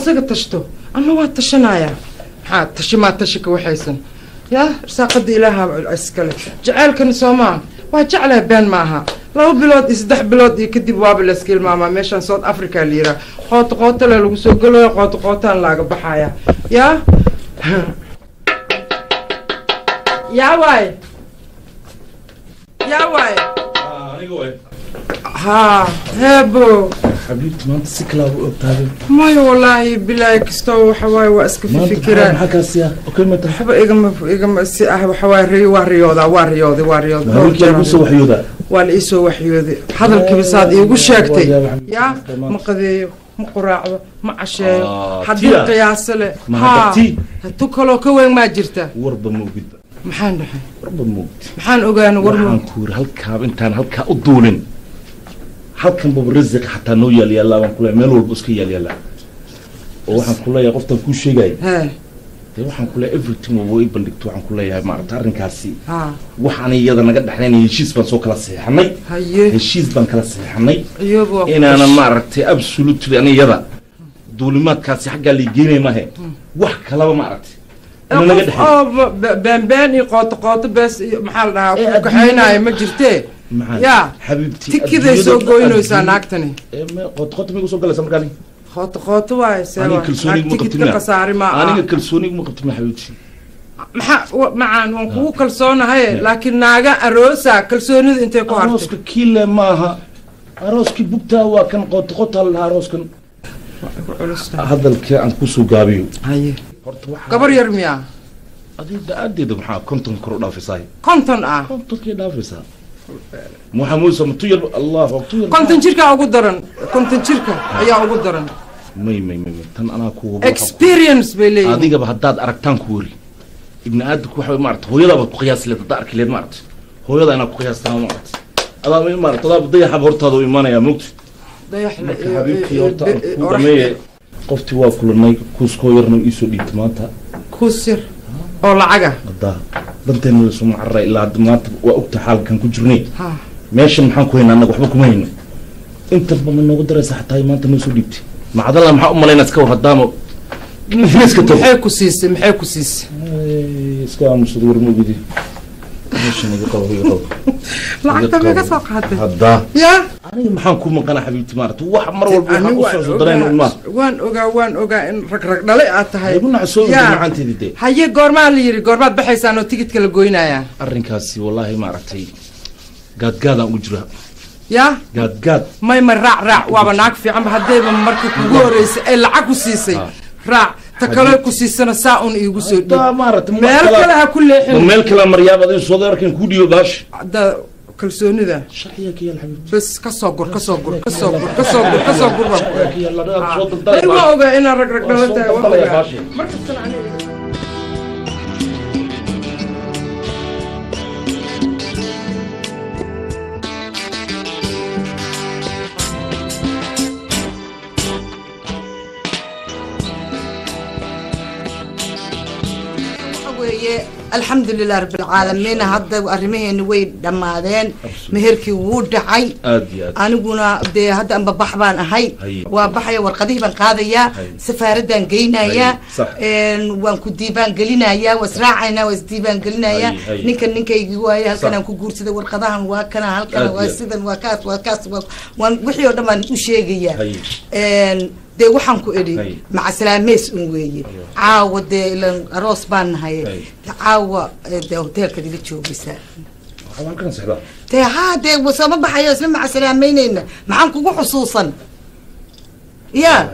Isaga tashto, anna waa tashanayaa. Maxaa tashi maa tashi ka waxaysan yaa irsaaqada ilaaha iskale. Jaceylkani soo maa waa jeclahay, been maaha. 2 bilood iyo 3 bilood iyo kadib waaba layska ilmaamaa. Meeshaan South Africa la yiraa, qooto qootale lagu soo galayo, qooto qootaan laaga baxaya. Yaa yaa waay, yaa waay. Haa, heebo. Xabiibti, maanta si kalaa u ogtahay. Maya, wallaahi bilaahi, kastoo waxa waaye waa iska fifikiraan. Maxaa kaasi ah? Okay, ma tahay? Waxba igama si ah. Waxa waaye waa riyoodaa, waa riyooday, waa riyooday. Habeenkii lagu soo waxyoodaa? Waa la iisoo waxyooday. Hadalkiiba saad iigu sheegtay. Yaa ma qadeeyo, ma quraacdo, ma casheeyo. Haddii qiyaaso leh haa, tu kaloo ka weyn maa jirta. Warba ma ogidba. Maxaan dhahay? Warba ma ogid. Maxaan ogaana? War waxaan ku yiri halkaaba intaan halkaa u duulin, halkan baba rasiq xataa noo yaal yaallaa baan kuleeyahay, meel walba iska yaal yaallaa. Oo waxaan ku leeyahay qoftan kuu sheegaya, dee waxaan ku leeyahay everything waa ii bandhigto. Waxaan ku leeyahay maaragta arrinkaasi waxaan iyada naga dhexlaynaya heshiis baan soo kala saxiixanay. Heshiis baan kala saxiixanay inaanan maaragtay absolutely ani iyada duulimaadkaasi xaggaa lay geenaya maahe, wax kalaba maaragtay naga dhexeyn oo beenbeen iyo qooto qooto bees iyo maxaa la dhahaa ku kaxaynaayo ma jirtee. Ya xabiibti, tikiday soo goynaysaa naagtani. Qooto qooto may usoo galaysaa markaani? Qooto qooto waaye. Aniga kalsooni iguma qabtin. Tikidka khasaari ma Aniga kalsooni iguma qabtin ma, xabiibti? Maxaa macaan, waan kugu kalsoonahay, laakiin naaga aroosa kalsoonida intay ku hartay. Arooska kiile maaha, arooskii bugtaa waa kan qooto qoota la dhahaa arooskan. Hadalkii aan kusoo gaabiyo. Haye, gabar yar miyaa? Adiga da-aadeeda maxaa 50 kor u dhaafaysaa? 50 ah? 50kii dhaafaysaa. Maxaa muuse ma tu yar? Allah tu yar. 50 jirka ugu daran, 50 jirka ayaa ugu daran. May may may, tan anaa ku experience bay leeyihiin. Adigaba haddaad aragtaan ku weri ibni aadamku waxa maarata hooyadaa baad ku qiyaasi leed haddaa arki leed maarata hooyada inaad ku qiyaastaa maarata adaa maarata adaa dayaxaba hortaada u imaanayaa mogti. Marka xabiibkii horta aan ku dhameeye, qoftii waa kulanay, kuuskoo yarna iisoo dhiibta maanta. Kuus yar oo lacaga? Haddaa danteena lasuma cararay ilaa hadda maanta waa ogta xaalkan ku jirnay. Meeshan maxaan ku haynaa annaga? Waxba kuma hayno. Intaba ma noogu daraysa xataa maanta noo soo dhiibtay macdalla? Maxaa u malaynaa iska war haddaama iska tago? Maxay ku siisay? Maxay ku siisay? Iska aamusad, war ma ogidi. Meeshan iga qabo, iga qabo. Lacagta ma ka soo qaatay? Haddaa ya aniga maxaan ku maqana, xabiibti? Maarata wax mar walba waxaan u soo dareen ma. Waan ogaa, waan ogaa in rag rag dhalay aad tahay. Igu nacasoo macaanteedi dee. Haye, goormaa la yidhi goormaad baxaysaan oo tigidka la goynayaa? Arrinkaasi wallaahi maaragtay gaadgaadaan ugu jiraa. Ya gaadgaad. May ma, raac raac, waaba naag fiicanba haddayba markii kugu horreysay ay lacag ku siisay. Raac ta kale ku siisana saa un iigu soo dhiib, meel kale ha ku leexin. Meel kale maryaab adiga soo arkan kuu dhiibo baash. Hadda kalsoonida sharciga ka yaal, xabiibti. Bas ka soo gur, ka soo gur, ka soo gur, ka soo gur, ka soo gur baan ku. Waa ogaa inaad rag rag dhalan tahay, waa ogaa markastana aniga. Alxamdulilah rabbilcaalamiin, hadda arrimaheeni way dhammaadeen, meherkii wuu dhacay. Aniguna dee hadda anbabax baan ahay, waa baxaya, warqadihii baan qaadayaa, safaaradaan geynayaa, waan ku diiwaan gelinayaa, waa israacaynaa, waa isdiiwaan gelinayaa. Ninkan ninkaygii waaye, halkan aan ku guursaday, warqadahan waa kana, halkan waa sidan, waa kaas, waa kaas, waan wixii oo dhan baan u sheegayaa. Dee waxaan ku idhi macasalaameys un weeye caawa, dee ilan aroos baan nahay caawa, dee hoteelkaad ila joogaysaa. Dee haa, dee sooma baxayo, isla macasalaameyneyna. Maxaan kugu xusuusan ya?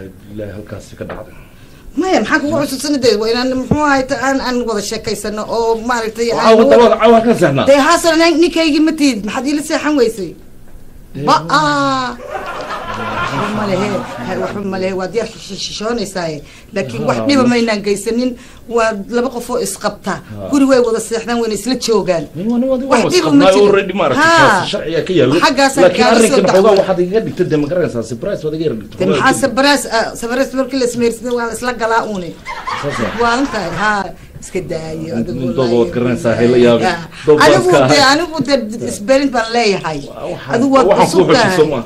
Maya, maxaan kugu xusuusan? Dee waa inaan muxuu ahay aan wada sheekaysano oo maaragtay. Dee haasana ninkaygii ma tihid, maxaad iila seexan weysay? Ba-a waxba malehe, waxba malehe, waad yar shishoonaysaa, laakiin wax dhiba maynaan geysanin. Waa laba qof oo isqabta, guri way wada seexdaan, wayna isla joogaan, wax dhiba ma jiro xaggaas. Laakiin arrinkan xoogaa waxaad igaga dhigtay dee ma garanaysaa, surprise baad iga yar dhigtay. Maxaa surprise? Surprise markii la ismeersada waa la isla galaa une waalan tahay. Ha, Iska daayo adigu. Nin doob waad garanaysaa, hayla yaabin. Doob baan Anigu iska de ahay. Anigu de isberin baan leeyahay. Adigu waad Waxaan cusub kuu xushay tahay. soo ma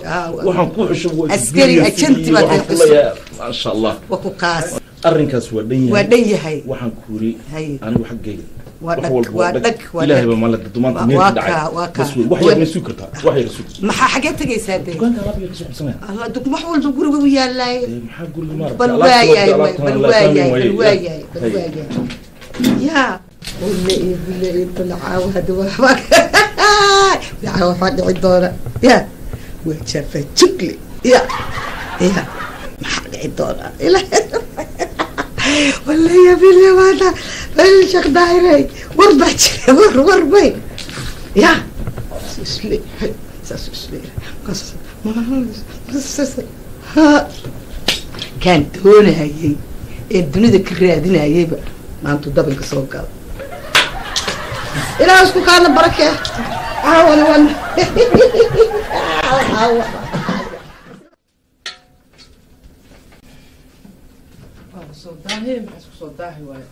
waxaan kuu xushay waa Askari, experience agent iyo baad waxaan ku cusub. leeyahay maasha Allah. Waa ku kaas. Arrinkaas waa dhan yahay. Waa dhan yahay. Waxaan ku yiri Haye. anigu xaggayga Waa wax dhag, walba waa dhag, waa Ilaahay dhag. baa maala dumaanta meel Waa ka dhacay. kaa, waa kaa. Bas wey, wax yar ma sugi kartaa? Wax yar sug. Maxaa, xagee tegaysaa dee? Dukaanka alaab yar ka soo qabsanaya. Allah, wax walba guriga u yaalaay. Dee maxaa guriga maaragtay Bal alaabta waayahay, alaabtan bal la waayahay, fahmi bal waaye. waayahay, bal Haye. waayahay. Yaa wille iyo bille iyo bal caawa hadda waa caawa waxaa dhici doona ya waa jaafa jugle ya ya maxaa dhici doona ila walle ya bille waana bal Sheekh Daahirey, war baa jira, war war wey ya isle saas isle kaan doonayay ee dunida ka raadinayayba maantu dabinka soo gala. Ilaah isku kaana barakee caawana wan caawa. Waa soo daahi, maxaa isku soo daahi waaye?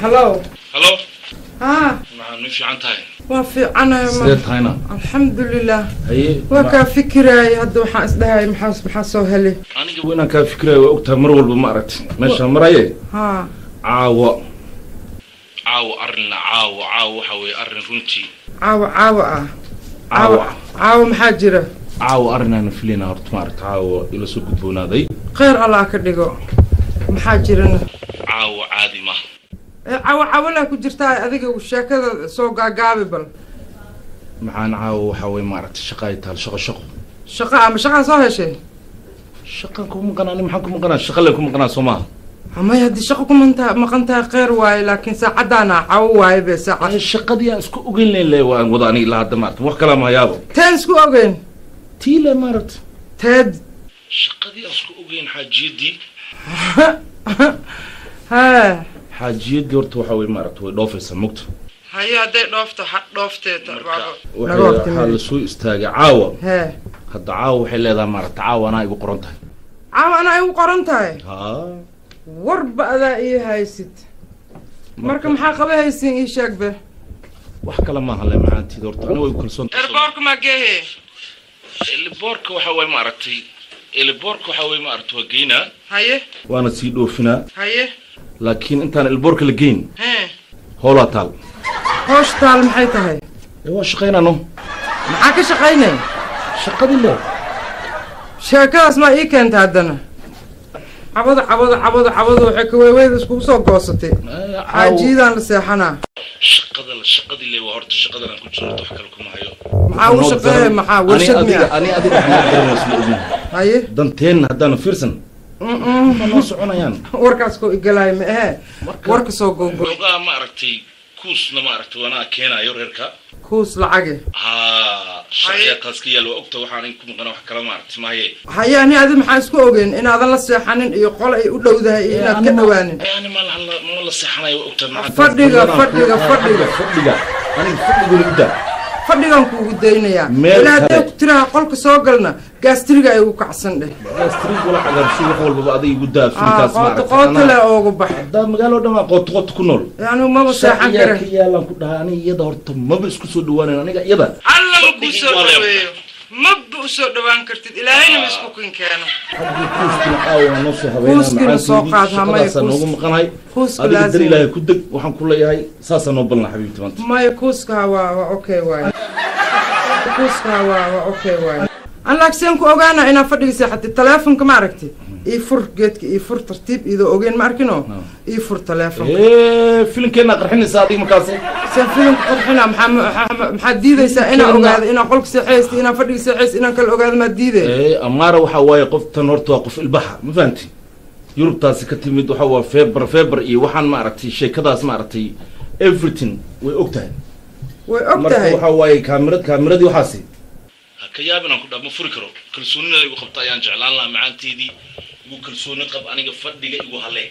Hallo. Halo. Haa. Maxaa nu fiican tahay? Waa fiicanahay. Sidee tahayna? Alxamdulilah. Haye. Waa kaa fikiraayay hadda, waxaan isdhahay maxaa soo helay. Aniga inaan kaa fikirayo waa ogtahay mar walba, ma aragti meeshaan maraye. Haa. Caawa caawa arrinna caawa caawa waxa weeye arrin runtii. Caawa caawa ah. Caawa. Caawa maxaa jira? Caawa arrin filina horta, ma aragti, caawa ila soo gudboonaaday. Kheyr Allah ka dhigo, maxaa jirana? Caawa caadi ma Ee, caawa caawalaa ku jirtaa, adiga sheekada soo gaagaabi bal. Maxaan caawa waxa weeye, ma aragti, shaqa ay taal, shaqo shaqo. Shaqa ama shaqaa soo heshay? Shaqan ku maqanaa ani, maxaan ku maqanaa? Shaqa leen ku maqanaa soo maaha? Amay haddii shaqo ku manta maqan tahay kheyr waaye, laakiin saacaddaana caawo waaye be saaca. Ay, shaqadii aan isku ogeyn leen le waan wada aniga ilaa hadda, ma aragti, wax kalaa ma hayaabo. Teen isku ogeyn? Tii le, ma aragti. Teed? Shaqadii aan isku ogeyn, xaajiyadii. Hee. Xaajiyadii horta waxa weeye, ma aragti, way dhoofaysaa mugta. Haye, hadday dhoofto ha dhooftee. Waxay waxaa la soo istaagay caawa. Hee. Hadda caawa waxay leedahay, ma aragti, caawa anaa igu qoran tahay. Caawa anaa igu qoran tahay? Haa. Warba adaa ii haysid marka, maxaa qaba haysin ii sheeg be. Wax kale maaha le macaantiida, horta aniga way igu kalsoon tahay. Airportka maa geehe? Airportka waxa waye, ma aragtay, airportka waxa waye, ma aragtay, waa geynaa. Haye. Waana sii dhoofinaa. Haye. Laakiin intaan airportka la geyn hee howlaa taal. Hoosh taal maxay tahay? Ee, waa shaqaynano. Maxaa ka shaqaynay? Shaqadii le. Sheekadaas maa ii keenta haddana? Cabada cabada cabada cabada waxay kaweyweyda iskugu soo goosatay, xaajiyadaan la seexanaa. Shaqada shaqadii le waa horta shaqadan aan ku jiro, horta wax kale kuma hayo. Maxaa u shaqeeya? Maxaa warshad miya? Ani adiga waxaan garanaysa ma ogin. Haye. Danteenna haddaanu fiirsan ma noo soconayaan. Warkaas koo igalaay ma ahe, warka soo gogo. Xoogaa, ma aragtay, kuusna, ma aragtay, wanaa keenaayo reerka. Kuus lacage? Haa, sharciga kaas ka yaal waa ogta, waxaan in ku maqana wax kale, ma aragtay, mahaye. Haye, ani adi maxaa isku ogeyn inaadan la seexanin iyo qole ay u dhowdahay iyo inaad ka dhawaanin? Ani ma la ma la seexanayo, waa ogta maxaa. Fadhiga, fadhiga, fadhiga. Fadhiga, aniga fadhiguna u daa. Fadhigan kuugu daynayaa. Meel ilaa hadday kale. ku tiraha qolka soo galna gaastriga ay ugu kacsan dheh. Gastrig wala cagaarshu, wax walbaba adiga igu daa filinkaas, ma Qooto aragtay. qooto le oogu bax. Haddaa magaalo dhan waa qooto qooto ku nool. Anigu maba seexan sharcigaa kare. Ka yaalaan ku dhahay aniga iyada horta maba isku soo dhawaanayn aniga iyada. Alla ma kuu soo dhaweeyo, maba u soo dhawaan kartid, Ilaahayna ma isku kin keeno. Xaggii kuuskina caawa noo soo habeynaa. Kuuskina soo qaad, ha, maya, shaqadaasaa noogu maqanahay. Kuuska adiga dar laazim. Ilaahay ku deg, waxaan ku leeyahay saasaa noo balna xabiibti maanta. Maya, kuuska waa okay waay, kuuska waa okay waay. An laakiin ku ogaana inaad fadhiga seexatid taleefonka, ma aragtid, ii fur geedka, ii fur tartiib idoo ogeyn, ma arkino, ii fur taleefonka. Ee, filimkeenna qarxinaysaa adiga markaasi. Se filimka qurxina, maxaa diidaysaa inaan ogaado inaan qolka seexaysto, inaan fadhiga seexaysto, inaan kala ogaado maa diiday? Ee, amaara waxa waaye qoftan horta waa qof ilbaxa, ma fahanti, Yurubtaasi ka timid, waxa waa feber feber iyo waxaan, ma aragtay, sheekadaas, ma aragtay, everything way og tahay. Way og marka tahay. Waxa waaye kaamirad kaamiradii waxaasi ha ka yaabin aan ku dhaa ma furi karo. Kalsoonida igu qabta ayaan jeclaan lahaa macaanteedii, igu kalsooni qab, aniga fadhiga igu halee.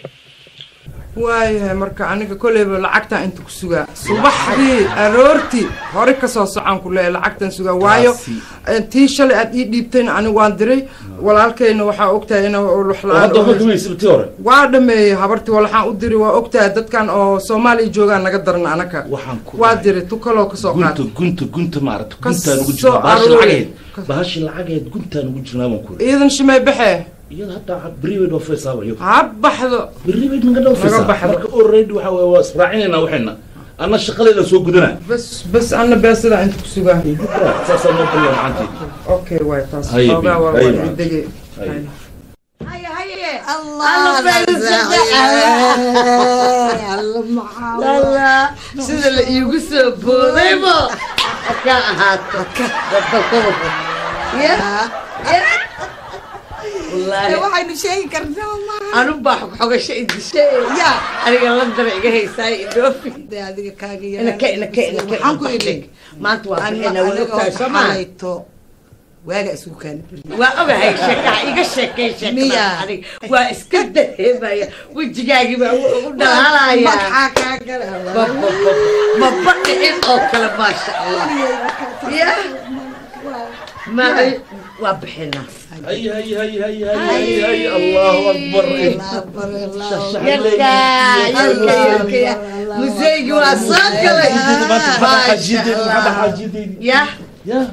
Waayahay, marka aniga koleyba lacagtaan inta ku sugaa subaxdii aroortii hore kasoo socaan ku leeyahay lacagtan sugaa, waayo tii shalay aad ii dhiibtayna aniga waan diray. Walaalkayna waxaa ogtahay in waa dhameeyey habartii walaxaan u diray, waa ogtahay dadkan oo Soomaaliya joogaan naga daran anaka. Waa diray tukaloo kasoo qaatay gunta gunta maaragta guntaan ugu jirnaa bahashi lacagaheed, bahashi lacagaheed guntaan ugu jirnaa baan ku iidan shimay baxee iyada hadda berri bay dhoofaysaa iyo ha baxdo berri bay naga dhoofaysaa. Marka already waxa weeye waa israacinayna waxayna anna shaqadayda soo gudanaa bas bas anna beesada inta ku sugaa saasaa noo ballan macantii. Okay waay taas xoogaa waa waa dege. Haye haye Allah Allah sida la iigu soo boodaybo ka ahaato ya والله waxaynu sheegi karnaa maaha anu baa xogasho idishay ya aniga London iga haysaay idhoofi de adiga kaaga yar inaka inaka inaka waxaan ku idhi maanta waa bixina waa ogtahay Soomaaliya waaga isugu keen waa ogahay sheeka iga sheekay sheekada adiga waa iska dareemaya wejigaagii baa u dhalaalaya maxaa kaa gala ma badhicin oo kale maasha Allah ya ما وابحنا. هي هي هي هي هي هي الله اكبر الله اكبر الله يركا يركا يركا مزيق وصاقله يا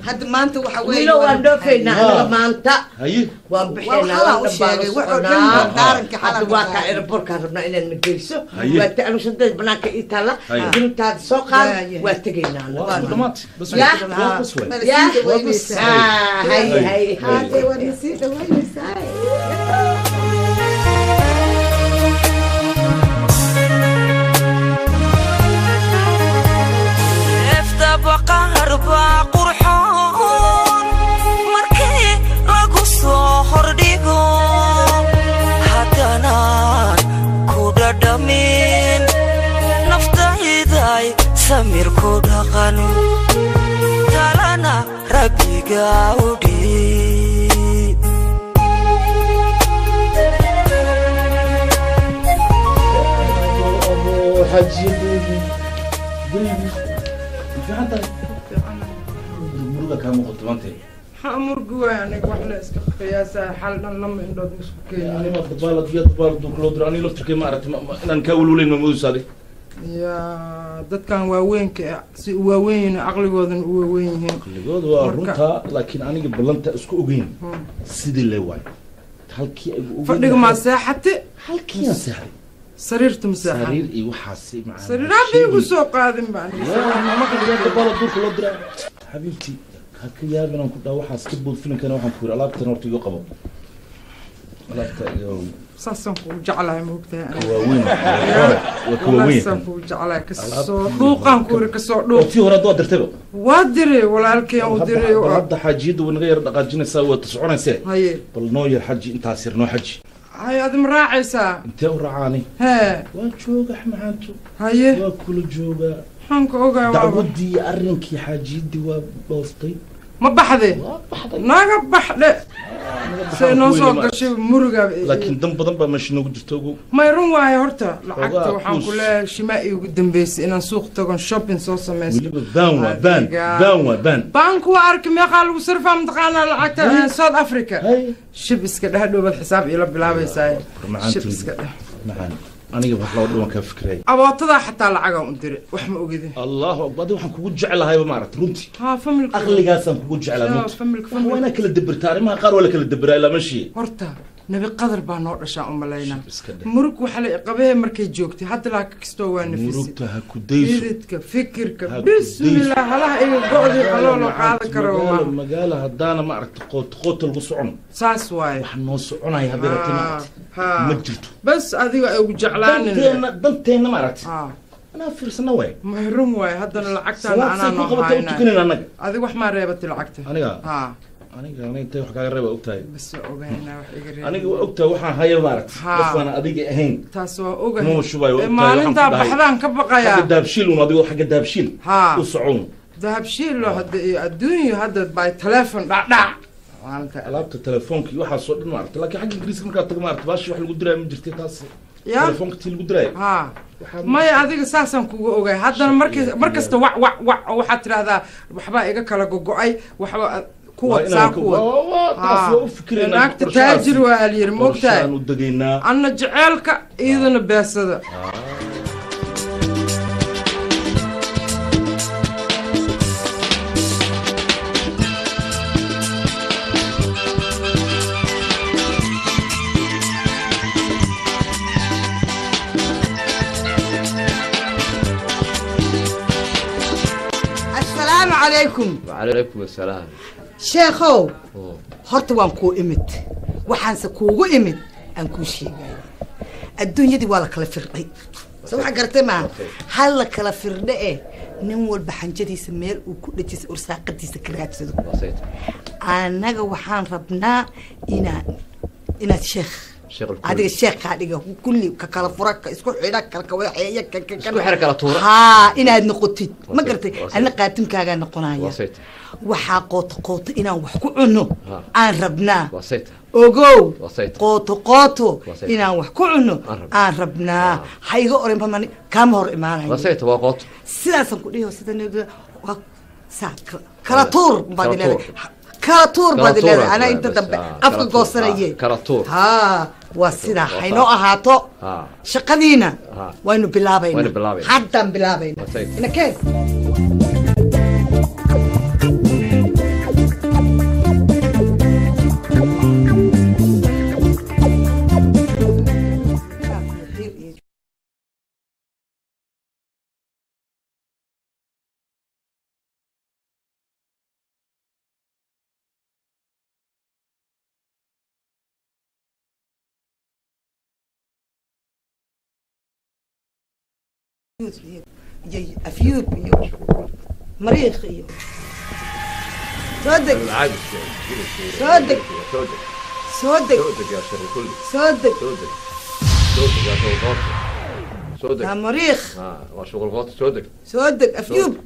هاد maanta waxa weeye wiilo waan dhoofaynaa anaga maanta waan bixinaa waa kaa airportkaan rabnaa inaan nageyso waa ta anu shanteed banaanka ii taalla duntaada soo qaad waa tegaynaa. Waad nasii dhawaynaysaa. Samir ku dhaqan talana rabbiga u dhiib. Xajiyadeydii baby fiican tahay muruga kaa muuqato maanta. Maxaa murgi waay aniga wax la iska qiyaasaa xal dhan lama indhood isku keenin. Anima dabaalad iyo dabaalad loo diro aniga laftirkay ma aragtay inaan kaa welwelayn ma moodaysaa adig? Ya dadkan waaweynka si u waaweyn yihiin caqligoodana u waaweyn yihiin. Caqligooda waa runtaa, laakiin aniga ballanta isku ogeyn sidii le waayo halkii ay ogeyn fadhiga maa seexate halkii aan seexday sariirta ma seexan sariir iyo waxaasi macaan sariir hadda igu soo qaadin baan dabaalad duurka loo diraa xabiibti ha ka yaabin aan ku dhaha waxaas ka bood filimkana waxaan ku yidhi alaabtan horta iga qabo alaabta iyo saasaan kugu jeclahay maogtahay waaweyn waa ka waaweyn saasaan kugu jeclahay kasoo dhuuqaan ku yiri kasoo dhuuq tii hore waa dirtayba waa diray walaalkeen u diray. Hadda xaajiyadda way naga yar dhaqaajinaysaa waa ta soconaysee bal noo yar xaji intaas yar noo xaji. Haye adi ma raacaysaa? Intee u raacaani? Hee waa jooga macaantu. Haye waa kula joogaa maxaan ka ogaa dacwaddii iyo arrinkii xaajiyaddii waa dhooftay. Ma baxde? Waa baxday naga baxdhe say noo soo gashay muruga. Laakiin dan badan baa meesha noogu jirta ogow. May run waaye horta lacagta waxaan ku leeyahay shimaa iigu dambeysay inaan suuq tagon shopping soo samaysto. Weliba baan waa baan baan waa baan baanku waa arkay meeqaa lagu sarfaa mataqaanaa lacagta South Africa. Shib iska dheh dhowbaad xisaab iila bilaabaysaa shib iska dheh macaan aniga wax loo dhiman kaa fikiraya abootadaa xataa lacagaan u diray wax ma ogidin. Allahu akbar adiga waxaan kugu jeclahayba maaragta runtii haa familka aqligaasaan kugu jeclaa runtii waa inaa kala debirta arrimaha qaar waa la kala debiraa ilaa meeshii horta nabi qadar baa noo dhashaa u malaynaa murug waxa la qabee markay joogtay hadda laa kastoo waa nafisi murugta ha ku dayso ididka fikirka bismillah halaha iga go'dii qaloo loo qaadan karo magaalo haddaana ma aragta qoota qoota lagu socon saas waaye wax noo soconaya hadday rabtay ma aragta ma jirto bas adiga ay ugu jeclaanin danteenna ma aragta anaa fiirsana waay mahrun waay haddana lacagtaan anaa noo hayna tukanayna annaga adiga wax maa reebatay lacagta aniga aniga aniga intay wax kaaga reeba ogtahay bas waa ogahay wax iga reeb aniga waa ogtahay waxaan haya maaragtay qof aan adiga ahayn taas waa ogahay kuma shubayo ogtahay maalintaa baxdaan ka baqayaa xagga dahabshiil un adigo xagga dahabshiil u socon dahabshiil loo hadda iyo adduunyo hadda by telephone dhacdhac maalinta alaabta telefoonka iyo waxaasoo dhan maaragtay laakiin xagga ingiriiska markaad tago maaragtay baashi wax lagu diraya ma jirtay taas Telefoonka tii lagu diraayo. Haa maya adiga saasaan kugu ogaay haddana markasta wac wac wac oo waxaad tidhaahdaa waxbaa iga kala gogo'ay waxba kuwad saa kuwad. Naagta taajir waa alyiri moogtahay anna jeceelka iyadana beesada. عليكم. وعليكم السلام. شيخو horta waan kuu imid waxaanse kuugu imid aan kuu sheegaya adduunyadii waa la kala firdhay soo waxa garatay maaha hal la kala firdhe eh nin walba xanjadiisa meel uu ku dhejisay ursaaqadiisa ka raadsado annaga waxaan rabnaa inaad sheekh adiga sheekhaa dhiga kulli ka kala fura ka isku xidha kala kawaxeeya ka ka isku xira kala tuura haa inaad noqotid ma garatay anna qaatimkaagaa noqonaya waxaa qooto qooto inaan wax ku cunno aan rabnaa ogow qooto qooto inaan wax ku cunno aan rabnaa ha iga oran bamani kaama hor imaanayo sidaasaan ku dhihi sida saa kala tuur baad ileedahay kala tuur baad ileedahay anaa inta dambe afka goosanaye haa waa sidaa haynoo ahaato shaqadiina waynu bilaabaynaa haddaan bilaabaynaa inakeen أفيوب مريخ صدق صدق صدق صدق يا شر الكل صدق صدق صدق يا شغل غاطس صدق يا مريخ شغل غاطس صدق صدق أفيوب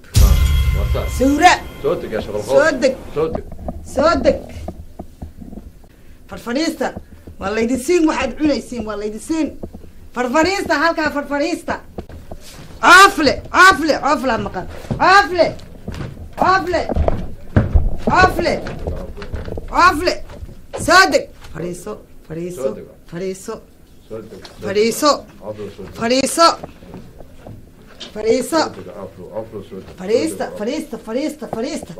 سوراء صدق يا شغل غاطس صدق صدق صدق فرفريستا والله يدسين واحد عنيسين والله يدسين فرفريستا هالكا فرفريستا عفلة عفلة عفلة مقام عفلة عفلة عفلة عفلة صادق فريسو فريسو فريسو فريسو فريسو فريسو فريستا فريستا فريستا فريستا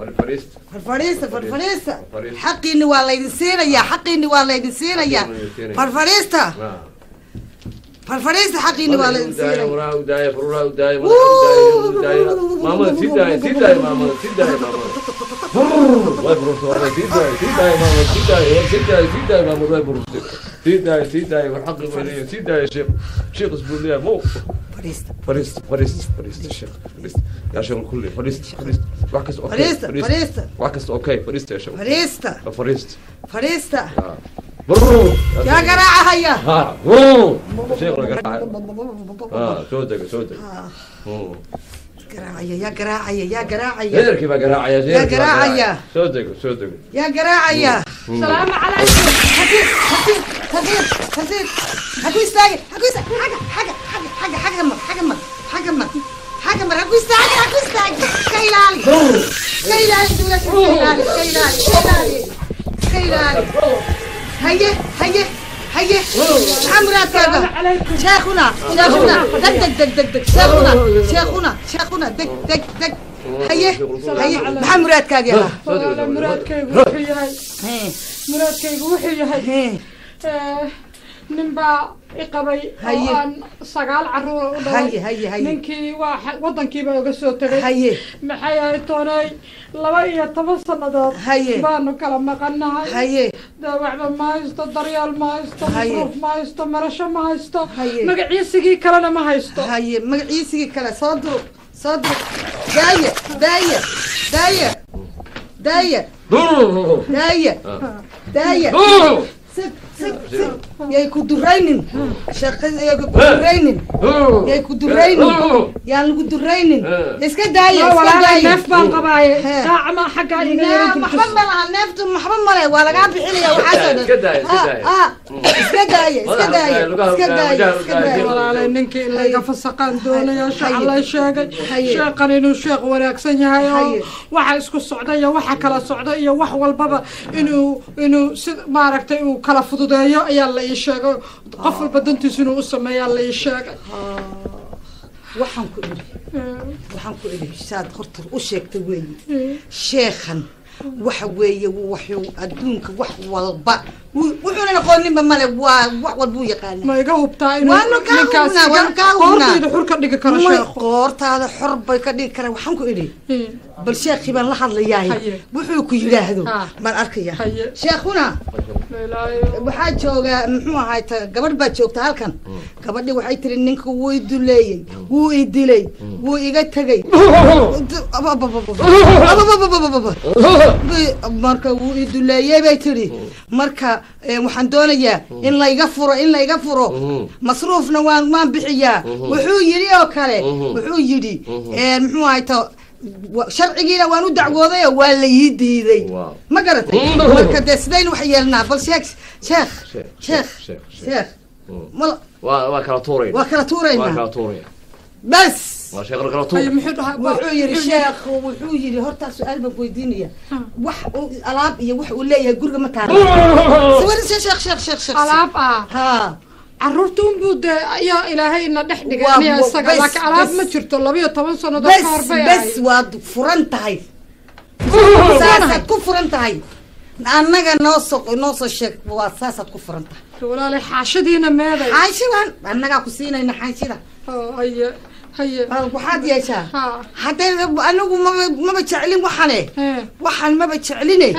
فريستا فريستا حقي إني والله ينسينا يا حقي إني والله ينسينا يا فرفريستا فرفريستا حقي إني والله ينسينا ماما سيداي سيداي ماما سيداي ماما سيداي سيداي ماما سيداي سيداي والحق الولي سيداي يا شيخ شيخ اسبوليه مو فريستا فريستا فريستا فريستا شيخ فريستا يا شيخ الكل فريستا فريستا وعكس اوكي فريستا فريستا وعكس اوكي فريستا يا شيخ فريستا فريستا فريستا يا قراعة هيا ها شيخ القراعة سودك سودك قراعية يا قراعية يا قراعية غير كيف قراعية يا قراعية صدق صدق يا قراعية. السلام عليكم. خفيف خفيف خفيف خفيف حكو يستاهل حكو يستاهل حاجة حاجة حاجة حاجة حاجة مر حاجة مر حاجة مر حاجة مر حكو يستاهل حكو يستاهل كيلالي كيلالي دولة كيلالي كيلالي كيلالي هيا هيا هيا عمرك شيخنا شيخنا دق دق دق دق دق شيخنا شيخنا شيخنا دق دق دق هيا هيا maxaa muraadkaaga yahaa muraadkaygu wuxuu yahay muraadkaygu wuxuu yahay nin baa i qabay oo aan 9 carruur u dhalay ninkii waa wadankiiba uga soo tagay maxay ahayd toonay 12 sannadood baanu kala maqannahay waxba ma haysto daryeel ma haysto masruuf ma haysto marasho ma haysto magaciisigii kalena ma haysto magaciisigii kale soo duro soo duro daaya daaya daaya daaya daaya daaya Yay ku duraynin shaqada, yay ku duraynin, yay ku duraynin, yaan lagu duraynin. Iska daaya, iska walaalay daaya. Neef baan qabaaye, qaacma xaggaa iga yara. Maxba ma laha neeftu, maxba male, waa lagaa bixinaya waxaasoo dhan. Iska daaya, iska daaya. Iska daaya, iska daaya, iska daaya, iska daaya. Walaalay, ninkii in layga fasaqaan doonaya, shaca lay sheegay sheeqan inuu sheekh wanaagsan yahay oo waxa isku socda iyo waxa kala socda iyo wax walbaba inuu si maaragtay uu kala fududeeyo ayaa la ii sheegay. Qof walba dantiisu inuu u sameeyaa la ii sheegay. Waxaan ku idhi, waxaan ku idhi, saad horta u sheegtay weeye, sheekhan waxa weeye wuxuu adduunka wax walba wuxuuna aqooninba male, waa wax walbuu yaqaana. Ma iga hubtaa inuu Waanu kaa ninkaas hubnaa, waanu kaa hubnaa. qoortayda xur ka dhigi karo? Sheekhu qoortaada xor bay ka dhigi karaan. Waxaan ku idhi, bal sheekhii baan la hadlayahay, wuxuu ku yidhaahdo baan arkaya. Sheekhuna waxaa jooga, muxuu ahaay, gabadh baa joogta halkan. Gabadhi waxay tiri ninka wuu i duleeyey, wuu i dilay, wuu iga tegey. Marka wuu i duleeyey bay tiri. Marka waxaan doonayaa in layga furo, in layga furo. Masruufna waan bixiyaa wuxuu yidhi oo kale. Wuxuu yidhi muxuu ahay ta sharcigiina waan u dacwooday oo waa la ii diiday, ma garatay? Marka dee sidaynu wax yeelnaa? Bal sheekh, sheekh, sheekh, sheekh, mal waa kala tuurayna. Waa kala tuuraynaa. Waa kala tuuraya. Bas waa sheekh kala tuur. Wuxuu yidhi sheekhu, wuxuu yidhi horta su-aal baan ku weydiinaya, wax uu alaab iyo wax uu leeyahay guriga ma taala? Sawir, sheekh, sheekh, sheekh, sheekh. Alaab ah ha carruurta unbuu dee ayaa ilaahay ina dhex dhigay aniga isaga, laakiin alaab ma jirto. 12 sannadood ka hor bay bes ahayd. Waad furan tahay, saasaad ku furan tahay. Annaga noo soo, noo soo sheeg, waa saasaad ku furan tahay. Walaalay, xaashadiina meeday? Xaanshidan annagaa ku siinayna xaanshida. Haye, haye. Waxaad yeeshaa, haddee anigu maba jeclin waxane, waxaan maba jecline,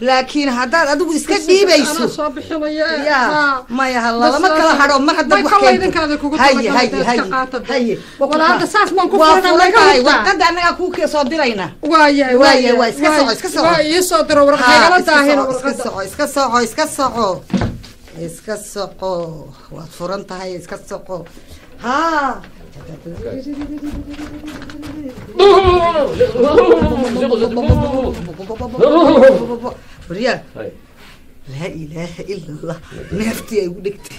laakiin haddaad adigu iska dhiibayso anaa soo bixinaya. Ya maya, halla lama kala hadho mar haddaad may wax kollay keento. idinkaada kugu Haye, talagalay, haye, iska haye, qaata. Haye. Walaa hadda saas baan ku waa furanaa, furan laga tahay hubtaa. Warqadda annagaa kuu soo diraynaa. Waayahay. Waayahay, waa iska soco, iska soco. Waa ii soo diro warqad, Ha, haygala iska daahina soco, iska warqadda. Soco, iska soco, iska soco, iska soco, waad furan tahay, iska soco. Ha. Waryaa, laa ilaaha ila allah, neeftii ay ugu dhegtay,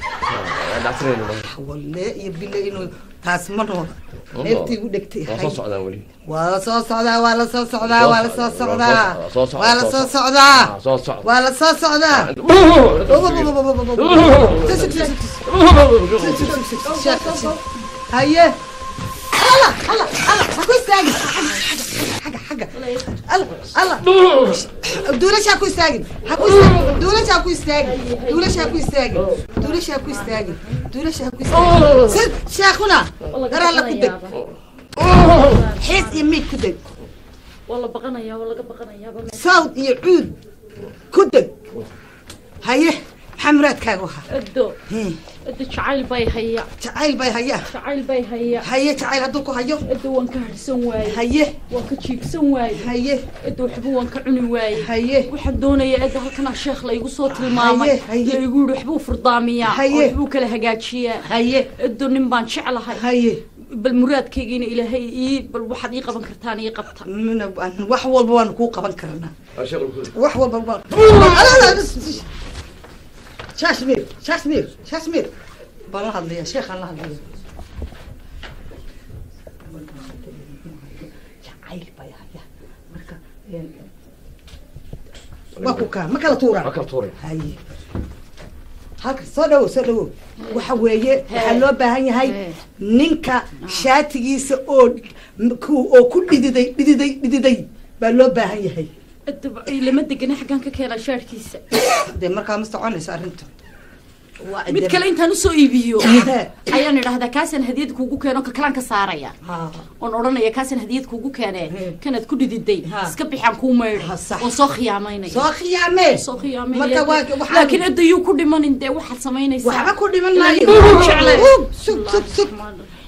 walle iyo bile inuu taas ma noola, neeftii igu dhegtay. Waa soo socdaan weli. Waa la soo socdaa, waa la soo socdaa, waa la soo socdaa, Soo socda, waa la soo soo socdaa, soo socda. Waa la soo socdaa. Haye, alla alla alla, ha ku istaagin xagga, xagga, alla alla, duulasha ha ku istaagin, ha ku istaagin duulasha, ha ku istaagin duulasha, ha ku istaagin duulasha, ha ku istaagin duulasha, ha ku istaagin. Sid sheekhuna daraalla ku deg, xiis iyo miig ku deg. Waa la baqanayaa, waa laga baqanayaa. Sawd iyo cuud ku deg. Haye, maxaa muraadkaaga ahaa? Edo, edo, jacayl bay haya. Jacayl bay hayaa. Jacayl bay haya. Haye, jacayl hadduu ku hayo? Edo, waan ka harsan waaye. Haye. Waan ka jiibsan waaye. Haye. Edo, waxba waan ka cuni waaye. Haye. Waxaan doonayaa edo, halkanaa sheekh laygu soo tilmaamay. Haye, haye. Laygu yidhi waxbuu furdaamiyaa. Haye. Oo waxbuu kala hagaajiyaa. Haye. Edo, nin baan jeclahay. Haye. Bal muraadkaygiina ilaahay ii, bal waxaad ii qaban kartaan ii qabta. Wax walba waanu kuu qaban karnaa, wax walba waan. Shashmir, shashmir, shashmir baan la hadlaya, sheekhaan la hadlaya. Jacayl bay haya, marka waa ku kaa ma kala tuuraa. Waa kala tuuraya. Haye, halka soo dhawow, soo dhawow. Waxa weeye, waxaa loo baahan yahay ninka shaatigiisa oo oo ku dhididay, dhididay, dhididay baa loo baahan yahay. Edo, lama degana, xaggaan ka keenaa shaarkiisa? Dee markaa ma soconayso arrintu. Mid kale intaan usoo iibiyo ayaan idhahdaa kaasaan hadiyad kuugu keeno, ka kalaan ka saaraya oon odhanaya kaasaan hadiyad kuugu keene, kanaad ku dhididay iska bixaan kuu maydhay, oon soo khiyaamaynaya. Soo khiyaamee. Soo khiyaamaynaya. Marka laakiin edayuu ku dhimanin dee, waxaad samaynaysaa waxba ku dhiman maayo. Jeclay. Sug, sug, sug,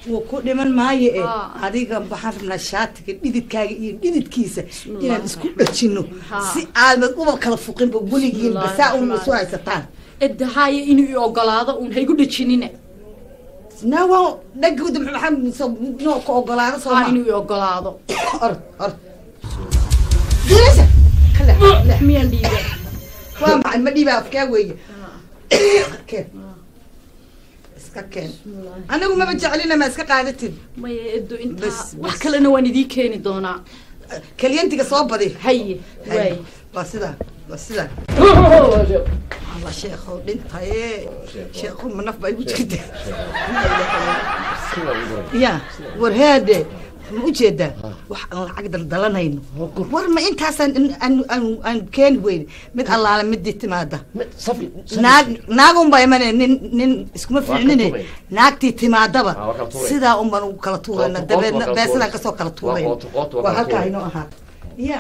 wuu ku dhiman maayo. E adiga waxaan rabnaa shaatiga dhididkaaga iyo dhididkiisa inaan isku dhajino si aadad uba kala fuqinba weligiinba, saa un isu haysataan. Edahaaye inuu i ogolaado uun haygu dhejinine. Nawa dhagooda maxaa noo ku ogolaado soo ma inuu i ogolaado. Ord ord. Dirasa. Kala miyaan dhiibay? Waa maxay ma dhiibaa afkaa weeye. Keen. Iska keen. Anigu maba jecelina ma iska qaadatid. Maya edo inta wax kalena waan idiin keeni doonaa. Kalyantiga soo badi. Haye. Waay. Waa sidaa. Waa sidaa. Allah sheekhow dhintaye. Sheekhu ma naf baa igu jirta. Ya war heede ma u jeedaa wax aan lacag daldalanayno. War ma intaasaan aan keeni weyne mid allaale midii timaada. Naag naag unbaa imanaya nin nin iskuma fiicnine naagtii timaadaba sidaa unbaan ugu kala tuurayna dabeedna beesadaan kasoo kala tuurayna. Waa halkaa inoo ahaato. Ya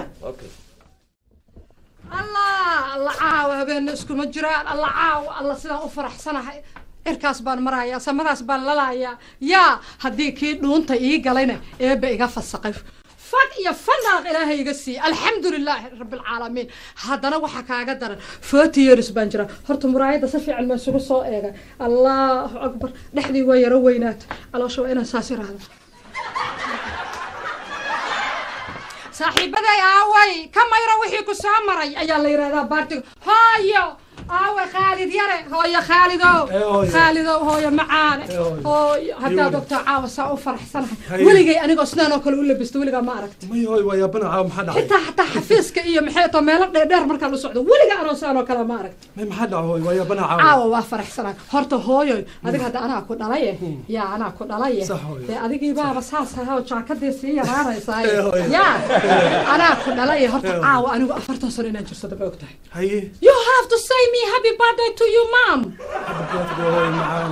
Allah Allah caawa habeenna iskuma jiraan. Allah caawa Allah sidaan u faraxsanahay. Irkaas baan marayaa, samadaas baan lalayaa. Yaa haddii kii dhuunta ii galayna eebba iga fasaqay. Fag iyo fanaaq ilaahay iga siiyey. Alxamdulilaahi rabbilcaalamiin. Haddana waxaa kaaga daran 40 years baan jiraa. Horta muraayadda si fiican ma isugu soo eegay. Allahu akbar. Dhexdii waa yaro weynaata. Caloosha waa inaan saas iraahdo. Saaxiibaday aaway ka mayra wixii ku soo maray ayaa la yiraahdaa baartiga. Hooyo aaway Khaalid yare. Hooyo Khaalidow. Khaalidow hooyo macaane. Hooyo haddaad ogtaa caawa saa u faraxsanahay. Weligay anigoo sidaan oo kale u labisto weligaa ma aragti. May hooyo waa yaabana caawa maxaa dhacay? Xitaa xafiiska iyo maxay too meelo dheer markaan u socdo weligaa anoo sidaan oo kale ma aragti. May maxaa dhacay hooyo waa yaabana caawa. Caawa waa faraxsanahay. Horta hooyo adiga hadda anaa ku dhalaye. Yaa anaa ku dhalaye. Dee adigii baaba saas ahaa oo jaakadii sii yaraanaysaa. Yaa anaa ku dhalaye. Horta caawa anigu 40 sano inaan jirsado ma ogtahay. Haye. You have to say me happy birthday to you, mom. Happy birthday, hooyo macaan.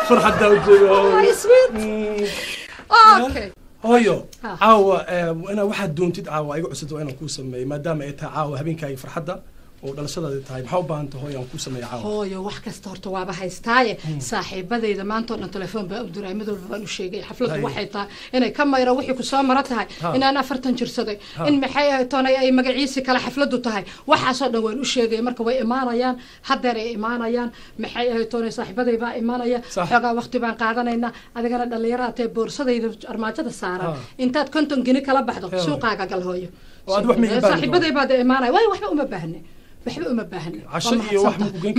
Farxad daawjeega hooyo. Hi sweet. Okay. Hooyo, caawa inaa waxaad doontid caawa igu cusub waa inaan kuu sameeyo maadaama ay tahay caawa habeenkaaga farxadda oo dhalashadaada tahay. Maxaa u baahan tahay hooyo aan kuu sameeyo caawa? Hooyo wax kasta horta waaba haystaaye. Saaxiibadayda maanta oo dhan telefoon baan u diray, mid walba baan u sheegay xafladdu waxay tahay inay ka mayro wixii ku soo mara tahay, inaan 40 jirsaday, in maxay ahayd toonay ay magaciisi kale xafladdu tahay. Waxaasoo dhan waan u sheegay. Marka way imaanayaan, haddeer ay imaanayaan. Maxay ahayd toonay saaxiibaday baa imaanaya. Xoogaa waqti baan qaadanaynaa. Adigana dhallinyarada tahay boorsadayda armaajada saaran intaad 50 gini kala baxdo suuqaaga gal hooyo. Saaxiibaday baa imaanaya. Waay waxba uma baahne. Waxba uma baahna.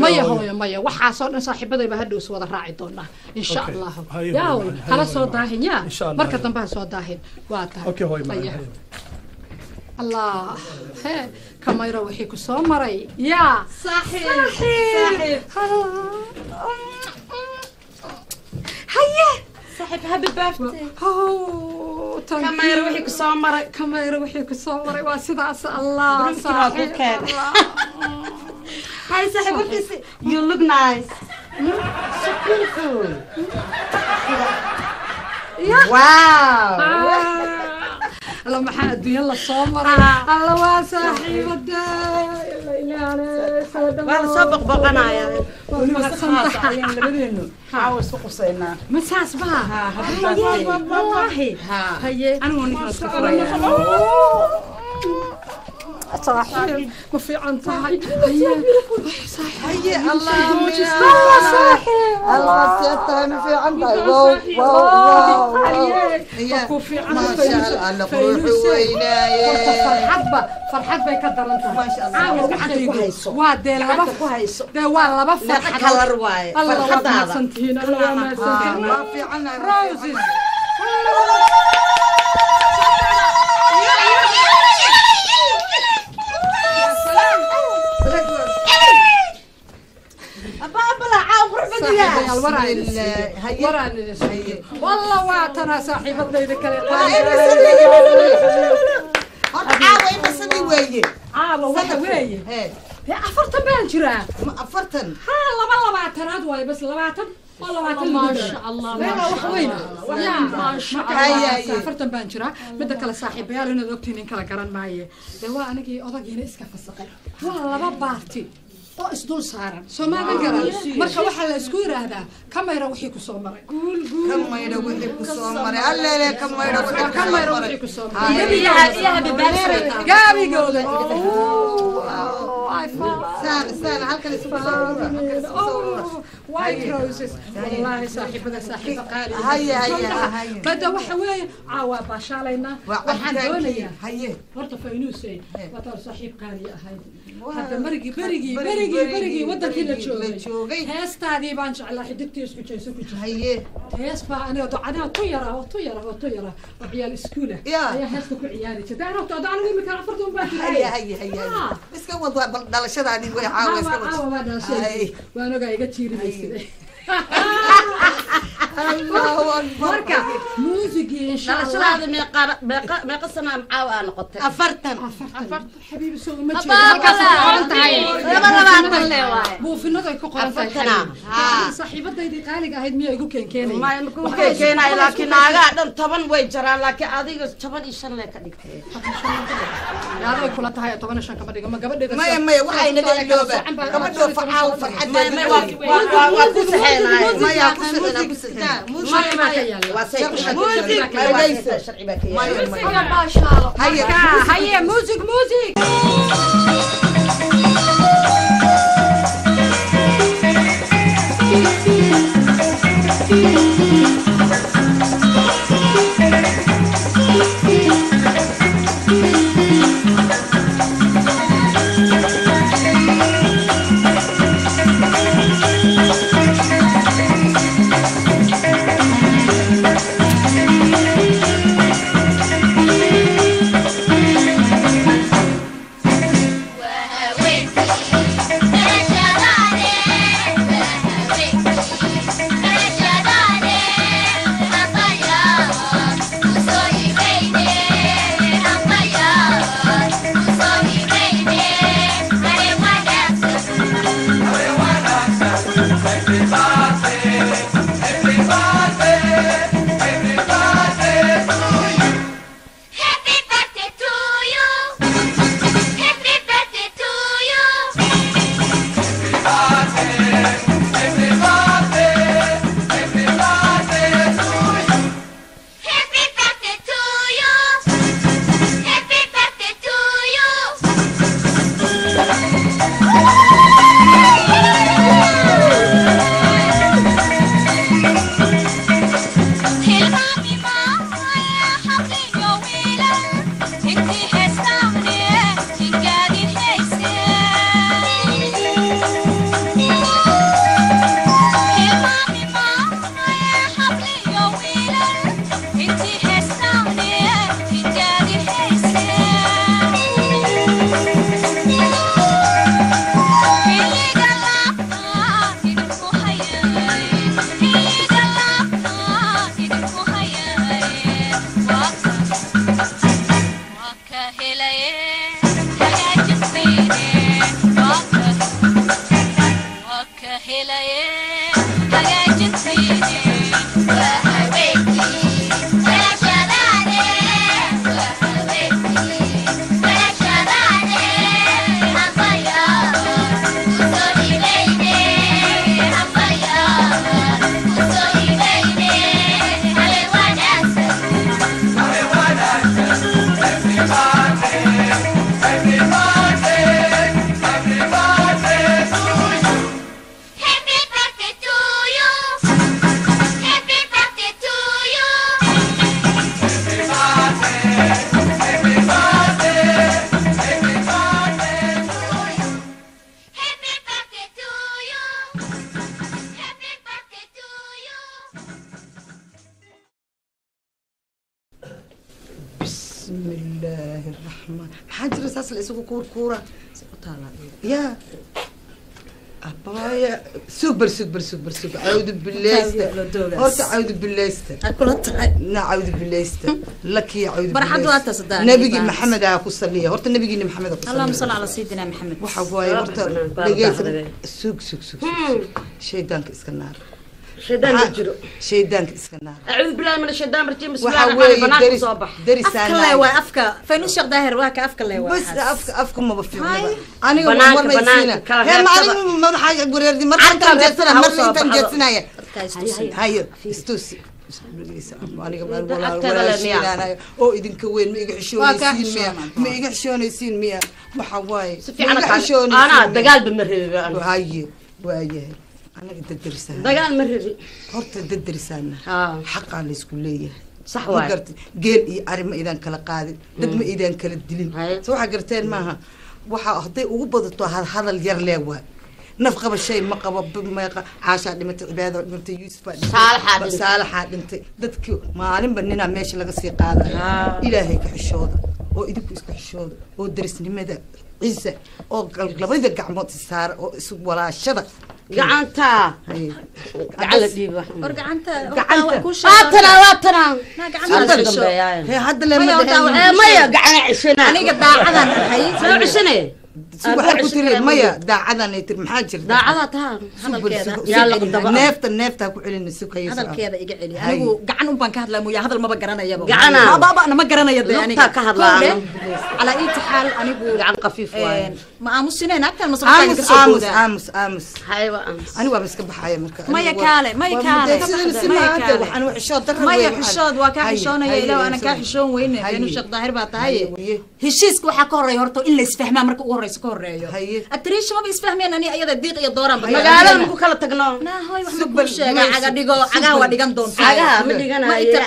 Maya hooyo maya waxaasoo dhan saaxiibaday baa hadhow is wada raaci doonaa insha Allah. Yaa hooyo hala soo daahin yaa marka dambe ha soo daahin. Waa tahay. Allah he kamayro wixii ku soo maray. Yaa saaxiib. Haye saaxiib happy birthday. Oh kamayro wixii ku soo maray. Kamayro wixii ku soo maray waa sidaas. Allah saaxiib. Hi saaxiib, you look nice. So beautiful. Yeah. Wow. Allah maxaa adduunya la soo maray. Allah waa saaxiibada. Waa la soo boqboqanaya. Weliba si khaas ayaan labadeenu caawa isku qusaynaa. Ma saas baa? Wallaahi. Haye. Anigu ninkan isku furaya. Saaxiib ma fiican tahay. Haye. Haye Allah. Saaxiib. Allah siyaatahay ma fiican tahay. Wow wow wow. Ku fiican Allah quruxu weynaaye. Farxadba farxad bay ka daran tahay. Maasha Allah. Caawa gacanta ku hayso. Waa dee laba ku hayso. Dee waa laba farxad. Kalar waaye. Allah waa mahadsantihiin. Allah waa mahadsantihiin. Waa fiican. Roses. والله واتنا صاحبتنا كلا caawa imasadii weeye. Caawa waxa weeye dee 40 baan jiraa. Ma 40? Haa laba labaatanaad waaye bas 20 oo 20 Maasha Allah. Wax weyn. Maasha Allah. 40 baan jiraa. Midda kale saaxiibayaal inaad ogtiin in kala garan maaye. Dee waa anigii odagiina iska fasaqay. Waa laba baarti oo isdul saaran. Soo maadan garan. Marka waxaa la isku yiraahdaa kamayra wixii ku soo maray. Guul guul. Kamayra wixii ku soo maray. Alleele kamayra wixii ku soo maray. Gaabigooda. Saan halkan isugu soo urura, halkan isugu soo urura. White roses wallahi saaxiibada saaxiiba qaali. Haye, haye, haye. Bada waxa weeye caawa baashaalaynaa. Waa waxaan cabitaankii. Doonayaa Haye. Horta faynuusey waa taa saaxiib qaali ahayd. Waa- Hadda marigii berigii berigi- berigii berigii wadankii la berigii joogay la joogay. Heestaadii baan jeclaa xidigtii isku jayso ku jirta. Haye. Hees baa aniga aniga tu yara oo tu yara oo tu yara oo ciyaal iskuula Ya. Ayaa heesta ku ciyaari jirtay anaa to anigu imika afartan baa jiray. Haye, haye, haye, haye. Iska wad waa bal dhalashadaadii way caawa iska wad. Caawa waa dhalashay. Haye. Waan ogaa iga tiirimaysid. Allahu akbar. Marka muusigii insha Allah. Dhalashadaada meeqa meeqa sana caawa aa noqotay? 40. 40 xabiibi soo uma jeedo. Habaa halkaas ku qoran tahay. 22 le waaye. Buufinadu ay ku qoran tahay. 40. Xabiibi. Saaxiibadaydii qaaliga ahayd miyaa igu keenkeenaya? Maya ma kuu keenkeenayo, laakiin naagaha dhan 10 way jaraan, laakiin adiga 15 le ka dhigtay. Aday kula tahay 15 kama dhigo ma gabadheeda. Maya, maya, waxay naga ilooba gabadhoo facaaw farxadeeda. Maya, waa ku saxeenaay. Maya, ku saxeenaa, ku saxeenaa. Sharci baa ka yaalla. Waa say Muusig. Dhagayso, sharci baa ka yaalla. Maya, maya. Hala baashaalo. Haye. Haye, muusig, muusig. Happy birthday to you. Happy birthday to you. Happy birthday to you. Happy birthday to you. Hilmaami maaya habliyo wiilal intii heestaane ingaadin hayse. Hilmaami maaya habliyo wiilal intii heestaane ingaadin hayse. Xilliga laabta idinku hayay, xilliga laabta idinku hayay, waa ka helaye hagaajintiine, waa ka helaye hagaajintiine. Waa habeenkii dhalashadaade, waa habeenkii dhalashadaade, hambaya kusoo hibayne, hambaya kusoo hibayne, habeen wanaagsan. Happy birthday to you. Happy birthday to you. Happy birthday to you. Happy birthday to you. بسم الله الرحمن maxaa jira saas la isugu kuurkuura ya abaya super super super super cawdu billaysta horta cawdu billaysta kula tahay na cawdu billaysta laki cawdu Barxad waa taas hadda nabigi maxamed aa ku saliya horta nabigiina maxamed aa ku saliya. اللهم صل على سيدنا محمد. Waxa waaye horta dhegeysa, sug sug sug sug, shaydaanka iska naar. Shaydaan ma jiro. Shaydaanka iska naar. أعوذ بالله من الشيطان الرجيم بسم الله waxa الرحمن الرحيم weeye بنانka deris soo bax. derisaan afka le waa afka faynus sheekh daahir waa ka afka le waa. Bas afka maba fiicnaba aniga. Banaanka, war maysiina banaanka, kala hee reebtada. maalin madaxa wareerdi marka Carta intaan jeedsana ha marna usoo intaan baxdo. jeedsanaya. Dadka istusi. Hayo istusi. Aniga walaashiinaanayo oo idinka weyn, ma iga xishoonaysiin miya? Ma iga xishoonaysiin miya? Waxa waaye Si fiican anaa dagaalba ma rabi anigu. Haye, waayahay, anaga dadarisaana Dagaal ma rabi. Horta dadarisaana xaqaa laysku leeyahay. Sax Ma waay. gartay? Geel iyo ari ma idaan kala qaadin, dad ma idaan kala dilin. So waxaa garteen maaha, waxa hadday ugu badato hadal yar lee waay. Naf qaba shay ma qabo meeqa Caashaa dhimatay, Cibaada dhimatay, Yuusufaa dhintay, Saalaxaa dhintay. Saalaxaa dhintay. Dadkii maalinba ninaa meesha laga sii qaadayo. Ilaahay ka xishooda oo idinku iska xishooda oo darisnimada ciisa oo labada gacmood is saara oo isu walaashada. Gacanta. Haye. Gacan la dhiibo. War gacanta. Gacanta. Waatana, waatana. Na gacanta cesho. Hee, hadda le ma Maya, horta dheheen. Eh, maya, gacana ceshana. Aniga daacadan ahay. Soo ceshane. Si waxay ku tiri maya, daacadan ay tiri, maxaa jirta? Daacada taa. Hadalkeeda. Yaa la qodaba. Neefta, neefta ha ku celina, sukayso. Hadalkeeda iga celi. Anigu gacan un baan ka hadlaa mooya, hadal maba garanayaba. Gacana. Maba ma garanaya de aniga. Lugtaa ka hadlaa. Kowle, calaa inta xaal anigu Gacan khafiif waaye. Ma aamusineen agtaan ma sababtaan aamus ka soo aamus boodaa. Aamus, aamus. Haywa aamus. Anigu waaba iska baxaya marka. Maya Anigu kaale, maya waa kaale. sidan si Maya maanta kaale. waxaan wax xishood darro Maya weeye waxaan. xishood waa kaa Haye, xishoonaya. haye, Ilaah, ana kaa haye. xishoon weyne. Haye. Beenuu Sheekh Daahir baa tahay. Haye, waye. Heshiiska waxaa ka horeeya horta in la isfahmaa marka ugu horeyso ka horeeyo. Haye. Atariisha maba isfahmeen ani ayada, diiq iyo dooraan ba. Magaalada maku kala tagno. Naa hooy, wax ma Sugbal, kuu sheegaa? maya, Caga dhigo, sugbal. cagaha waa dhigan doontaa. Cagaha ma Ma dhiganayo.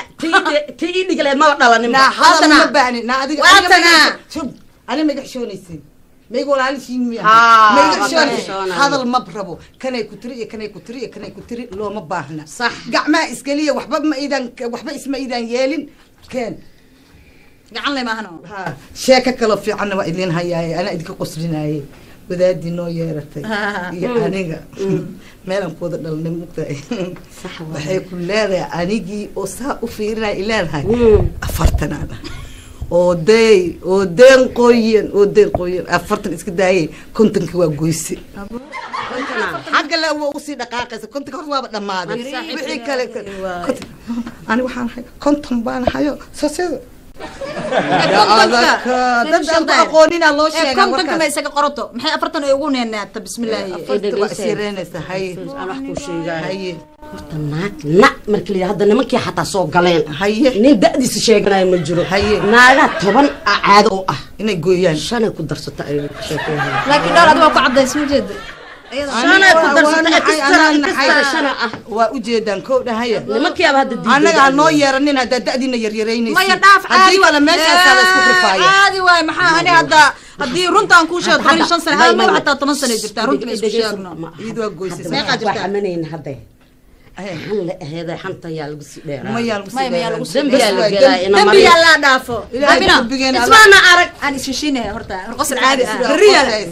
Tii ii dhigaleed maba dhalanin. Naa hadal Waatana. ma baahni. Naa adiga aniga ma Waatana. shub, aniga ma iga xishoonaysiin? Ma iga walaalishiin miya? Haa, Ma iga waa kaa xishoonaysiin? xishoonaya. Hadal ma rabo. Kanay ku tiri iyo kanay ku tiri iyo kanay ku tiri looma baahna. Sax. Gacmaha iskaliya, waxba ma idan, waxba isma idan yeelin. Keen. Gacan le maahano. Ha, sheeko kaloo fiicanna waa idin hayaaye, anaa idinka qoslinaaye. Wadaadii noo yeeratay iyo aniga meelaan ku wada dhalnay, mugtahay? Sax waay. Waxay ku leedahay anigii oo saa u fiirinaya ileedahay 40 aan ah oo day oo deen qoyan oo deen qoyan, 40 iska daayay, 50-kii waa goyse, xagga le waa usii dhaqaaqaysa. 50-ka hor waaba dhammaaday. Wixii kale ani waxaan ahay 50 baan hayo soo sida dad aan ku aqoonina loo sheegaa. 50-ka ma Warkaas isaga qorato, maxay 40 ay ugu neenaata? Bismillaahi. 40 waa is yareynaysa. Haye. Aan wax kuu sheegaayo. Haye. Horta naag na marka la yidhaahdo, hadda nimankii xataa soo galeen. Haye. Nin da'diisa sheeganayo ma jiro. Haye. Naagaha 10 ah caado u ah inay gooyaan. Shanay ku darsata ay ka sheekeeyaan. Laakiin dhowr adiga waa ku cadays ma jeeda. Shanay ku darsata, extra shana ah. Waa ujeedaan kow dhahaya. Nimankii aba hadda diiday. Annaga ha noo yeeranin haddaa da'diina yaryaraynaysid. Maya, dhaaf. Haddii kale meeshaasaa la isku rifaaya. Caadi waay. Maxaa ani hadda haddii runtaan kuu sheego, 15 sano hal maba xataa 10 sano jirtaa, runta ma isku sheegno. Iyadu waa goysay. Meeqaa Waa jirtaa? xamanayna hadda. Xan la aheeday, xanta yaa lagu sii dheeraa. Mayaa lagu sii Maya, mayaa lagu sii Dembiyaa la gelaa ina Dembiyaa laa dhaafo. Ilaahay Amina, dembigeena alla- Ismaana arag. Aan isheshiinaya horta qosol caadi ah.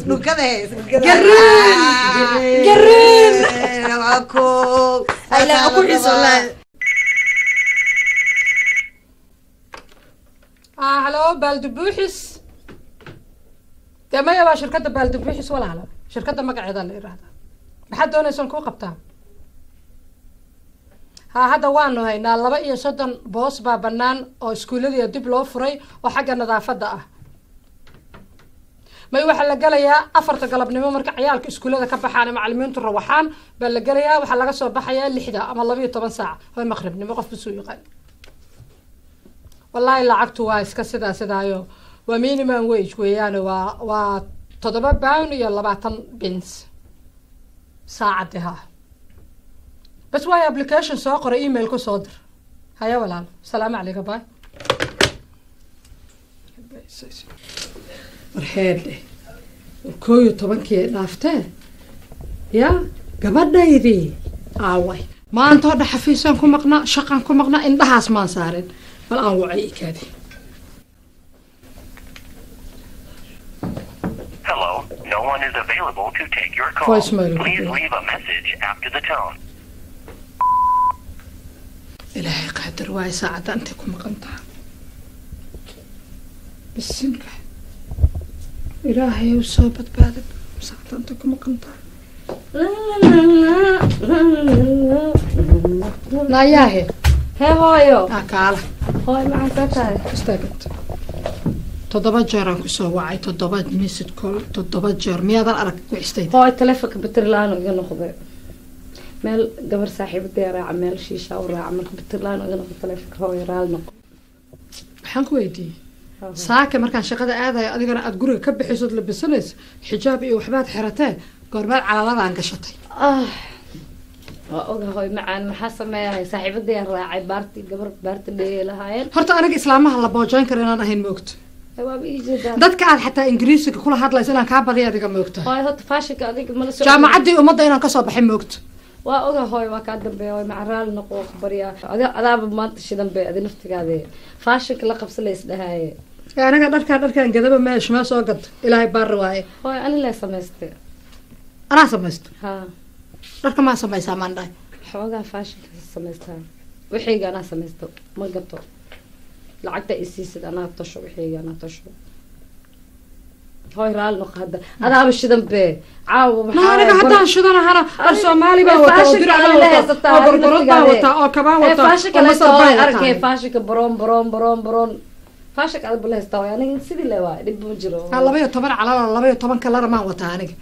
Dhulkada hees. Gariin. Gariin. Ilaahay ku xiiso wallaahi. Halo, Baaldibuuxis. Dee maya, waa shirkadda Baaldibuuxis walaala, shirkadda magaceeda la yidhaahdaa. Maxaad doonaysaan kuu qabtaa? Ha, hadda waanu haynaa 32 boos baa bannaan oo iskuuladii dib loo furay oo xagga nadaafadda ah. May, waxaa la gelayaa 4-ta galabnimo marka ciyaalka iskuullada ka baxaan ee macalimiintu rawaxaan baa la gelayaa. Waxaa laga soo baxayaa 6-da ama 12 saac oo maqribnimo, qofku suu yaqaan. Wallaahi lacagtu waa iska sidaa sidaayo, waa minimum wage weeyaan, waa £7.20 saacadii. Ha, bas waayo, application soo qoray, email ku soo dir. Haya walaal, salaamu calayka, bye. War heedhe, war 11-kii ay dhaaftee ya gabadhaydii aaway? Maanta oo dhan xafiisaan ku maqnaa, shaqaan ku maqnaa, indhahaas maan saarin. Bal aan wacay ikaadi. Hello, no one is available to take your call. Voicemail. Please leave a message after the tone. Ilaahay qaadir waaye, saacadda intay ku maqan taha. Bisinka ilaahay u soo badbaadin, saacadda intay ku maqan taha. Nayaahe. Hee hooyo. Aa kaala. Hooyo, maxaa ka tahay? Istaaganta. 7 jeer aan kusoo wacay, 7 missed call, 7 jeer. Miyaadan arag wicistayda? Hooyo, taleefonka bateri la-aan iga noqday. Meel gabar saaxiibadey raaca meel shiisha u raaca marka bitlaan oga noqo taleefanka hooyo raali noqo. Waxaan ku weydiiyey saaka markaan shaqada aadayo adigana aad guriga ka bixisood labisanayso xijaab iyo waxbaad xiratee goormaad calaladaan gashatay? Waa oga hooy macaan, maxaa sameeyahay saaxiibadey raacay baarti gabar baarti dheeyay lahaayeen. Horta aniga islaamaha la boojayn karo inaan ahayn moogto. Waaba ii jeedaa dadka aad xataa ingiriisiga kula hadlaysa inaan kaa badiya adiga moogto. Hooy horta faashinka adiga mala soo jaamacaddii ummadda inaan kasoo baxay moogto. Waa oga hooy waa kaa dambeeya hooy macaan raali noqo waa ku baryaa adaaba maanta shidan bay adi naftigaade faashinka la qabsan la isdhahaaye. Aniga dharkaan gadaba meesha mee soo gad ilaahay baar waaye. Hooy ani lee samaystay. Anaa samaysto? Haa. Dharka maa samaysaa maan dhahay? Xoogaa faashinka samaystaa wixiyga anaa samaysto ma gato lacagta isiisid anaa tosho wixiyga anaa tosho. Hooy raali noqo hadda adaaba shidan bee caawa. Ma aniga haddaan shidanahana dhar Soomaali baa wataa oo dirac baa wataa oo gorgorod baa wataa oo kabaan wataa oo masar baa wataa. Faashinka baroon baroon baroon baroon faashinka aad bala haystaa aniga sidii le waay dhib ma jiro. 12 calala 12 kalara maan wataa aniga.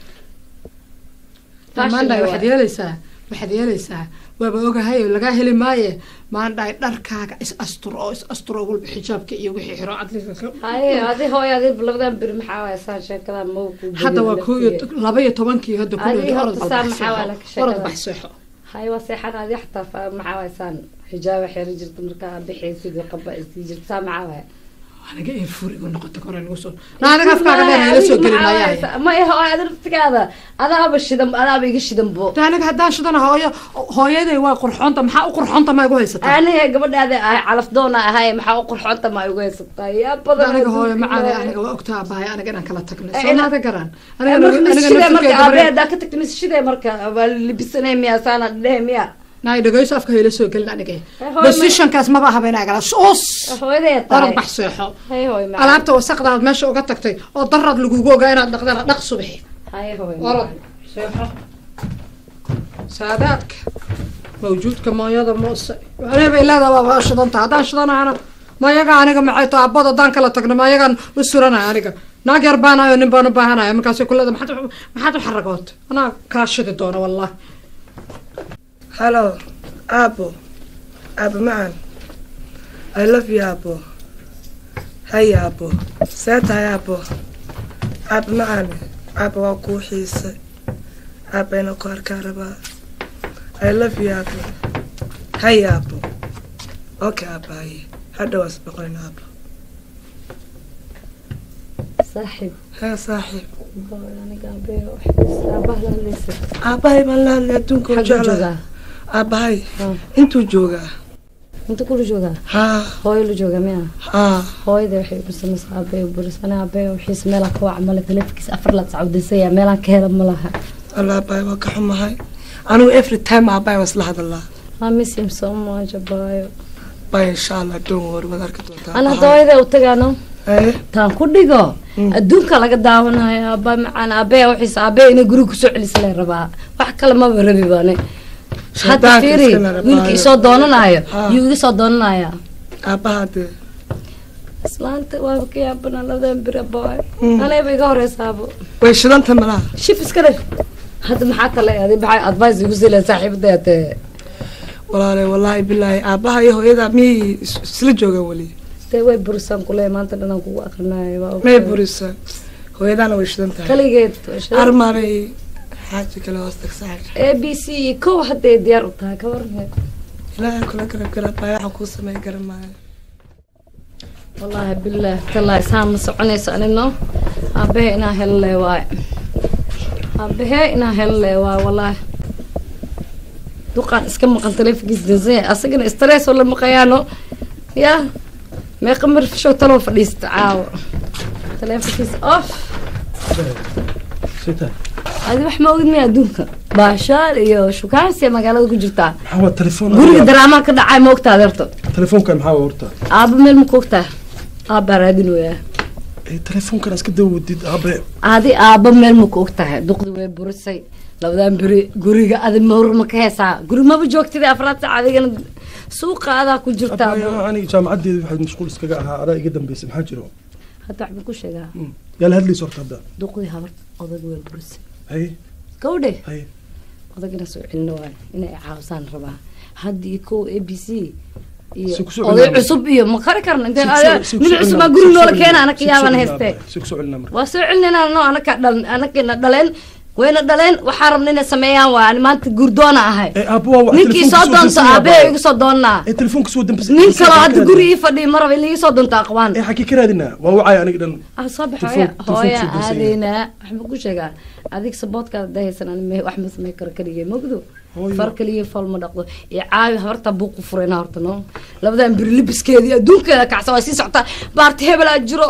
Maandhaay waxaad yeelaysaa waaba ogahay lagaa heli maaye maandhaay dharkaaga is astur oo is astur oo walba xijaabka iyo wixii xiro cadliga. Haye adi hooy adi labadan bir maxaa waay saan sheekada ma ku hadda waa 12kii hadda ku dhow orod orod bax seexo. Haye waa seexan adi xataa maxaa waay saan xijaaba xiri jirta markaa bixaysid qaba isii jirta saa maxaa waay aniga in fur igu noqoto kore lagu soo aniga afkaaga dheer ila soo geli maayaa. Ma hooy adi naftigaada adaaba shidan adaaba iga shidan bo. Aniga haddaan shidana hooyo hooyaday waa qurxoonta maxaa u qurxoonta ma igu haysataa? Aniga gabadhaada ahay calafdoona ahay maxaa u qurxoonta ma igu haysataa? Yaa badan aniga hooyo macaane aniga waa ogtaa abahay aniga inaan kala tagnay soo maada garaan aniga marka aabbe haddaa ka tagta mise shidee marka waa libisanay miya saana dhehe miya? Naay dhageyso afka hayla soo gelin aniga positionkaas maba ahaba inaa gala us orod bax seexo. Alaabta wasaqdaad meesha uga tagtay oo daraad lagugu ogaa inaad dhaqdana dhaq subaxi. Orod seexo saadaadka mawjuudka mooyada moose anaba ilaada waaba shidanta haddaan shidanahana mayaga aniga maxay tahay abbood haddaan kala tagno mayagaan u suranaya aniga naag yar baanayo nin baan u baahanaya markaasay kuleeda maxaad u xaragoota anaa kaa shidi doona wallah. Hello, Aabo. Aabo macaan. I love you, Aabo. Hey, Aabo. See tahay, Aabo? Aabo macaan. Aabo waa kuu xiisay. Aabo inaan ku arkaa rabaa. I love you, Aabo. Hey, Aabo. Okay, Aabo, haye. Hadda waa isboqoyn, Aabo. Saaxiib. Hee, saaxiib. Aniga aabbahay aabbaha la hadlaysa. Aabbahay baan la hadlay adduunka u jeclaa. Aabbahay intuu joogaa? Intuu kula joogaa? Haa. Hooyo la joogaa miya? Haa. Hooyada waxay igu samaysaa aabbahay buris ana aabbahay wixiisa meelaan ka waca male taleefankiisa 4 la sacawdisaya meelaan ka hela ma laha. Alla aabbahay waa ka xumahay. Anigu every time aabbahay waa isla hadalaa. I miss him so much aabbahay. Bye insha Allah don't worry waad arki doontaa. Ana hadda hooyada u tagaano. Taan ku dhigo adduunka laga daawanayo aabbahay macaan aabbahay wixiisa aabbahay inay guriga kusoo celisa la rabaa wax kale maba rabi baane. Hadda fiiri wiilka isoo doonanayo yuu iga soo doonanayaa aabbaha dee islaanta waaba ka yaabanaa labadan bir aabbahay anayba iga horeysaabo way shidanta malaha shif iska dheh. Hadda maxaa kale adi maxaa advice igu siileen saaxiibadaya tee? Walaale wallaahi bilaahi aabbaha iyo hooyada miyay isla joogaan weli? Dee way burisaan kule maanta dhan aan kugu aqrinayo. May burisaan hooyadaana way shidan tahay kaligeed armaabay xaaji kale hoos tag saaxiib A B C kow hadday diyaar u tahay ka warran. Ilaahay kula garab garab baa waxaan kuu sameyn garan maayo. Wallaahi billaah tallaahi saan ma soconayso anino aabbahe inaa helo le waaye aabbahe inaa helo le waaye wallaahi duqaan iska maqan taleefankiisa dansan asagana stress oo la maqayaano yaa meeqa marfishow taloo fadhiista caawa taleefankiisa off. Adi wax ma ogid miya adduunka baashaal iyo shukaansiya magaalada ku jirtaa? Maxaa waa telefoon guriga daraamaa ka dhacay ma ogtaa adeerto? Telefoonkan maxaa waa horta? Aabba meel ma ku ogtaa? Aabbaa raadinooyaa. Telefoonkan iska dawadid aabe. Adi aabba meel ma ku ogtahay? Duqdi way burisay labadan beri guriga adi mahor ma ka heesaa? Guri maba joogtida 4 saac adigana suuqa adaa ku jirtaa. Aniga jaamacadeeda waxaad mashquul iskaga ahaa adaa iga dambeysay maxaa jiro? Hadda waxbaan ku sheegaa. Yaa la hadlaysa horta hadda? Duqdii habarta odag way burisay. Haye. Gawdhe. Haye. Odag inaan soo celino waayo, inay caawisaan rabaa. Haddii kow a b c iyo Si ku soo oday celinaa. Cusub iyo ma qari karno inteen Si ku soo- si ku nin soo cusub celinaa- baa guri si ku soo noola keena, celinaa- anaka si ku soo yaaban celinaa haystee. abbaay, si ku soo celinaa marka. Waa soo celinayna no, anaka dhal, anakina dhaleen, wayna dhaleen. Waxaa rabna inay sameeyaan waa ani maanta gurdoona ahay. Aabbo waa wac, Ninkii soo telefoonkiisa doonto waa dansan aabbahe yahay. igu soo doonnaa. Ee telefoonkiisa waa dambisan. Nin kaloo hadda guri ii fadhiya ma raba in liiga soo doonto aqwaan. Ee xagee ka raadinaa? Waa wacaya aniga dhan. Ah, soo bax. Telefoon- Hooya, hooya. Telefoonkiisa waa dansan yahay. Aadaynaa, waxaan ku sheegaa adig saboodkaada dahaysan, ani wax ma samayn karo keligay, mogdo far kaliya fool ma dhaqdo. Iyo caawi habarta buuqu furayna horta no, labadan biri libiskeedii adduunkeeda kacsan waa sii socotaa. Baarti hebelaa jiro,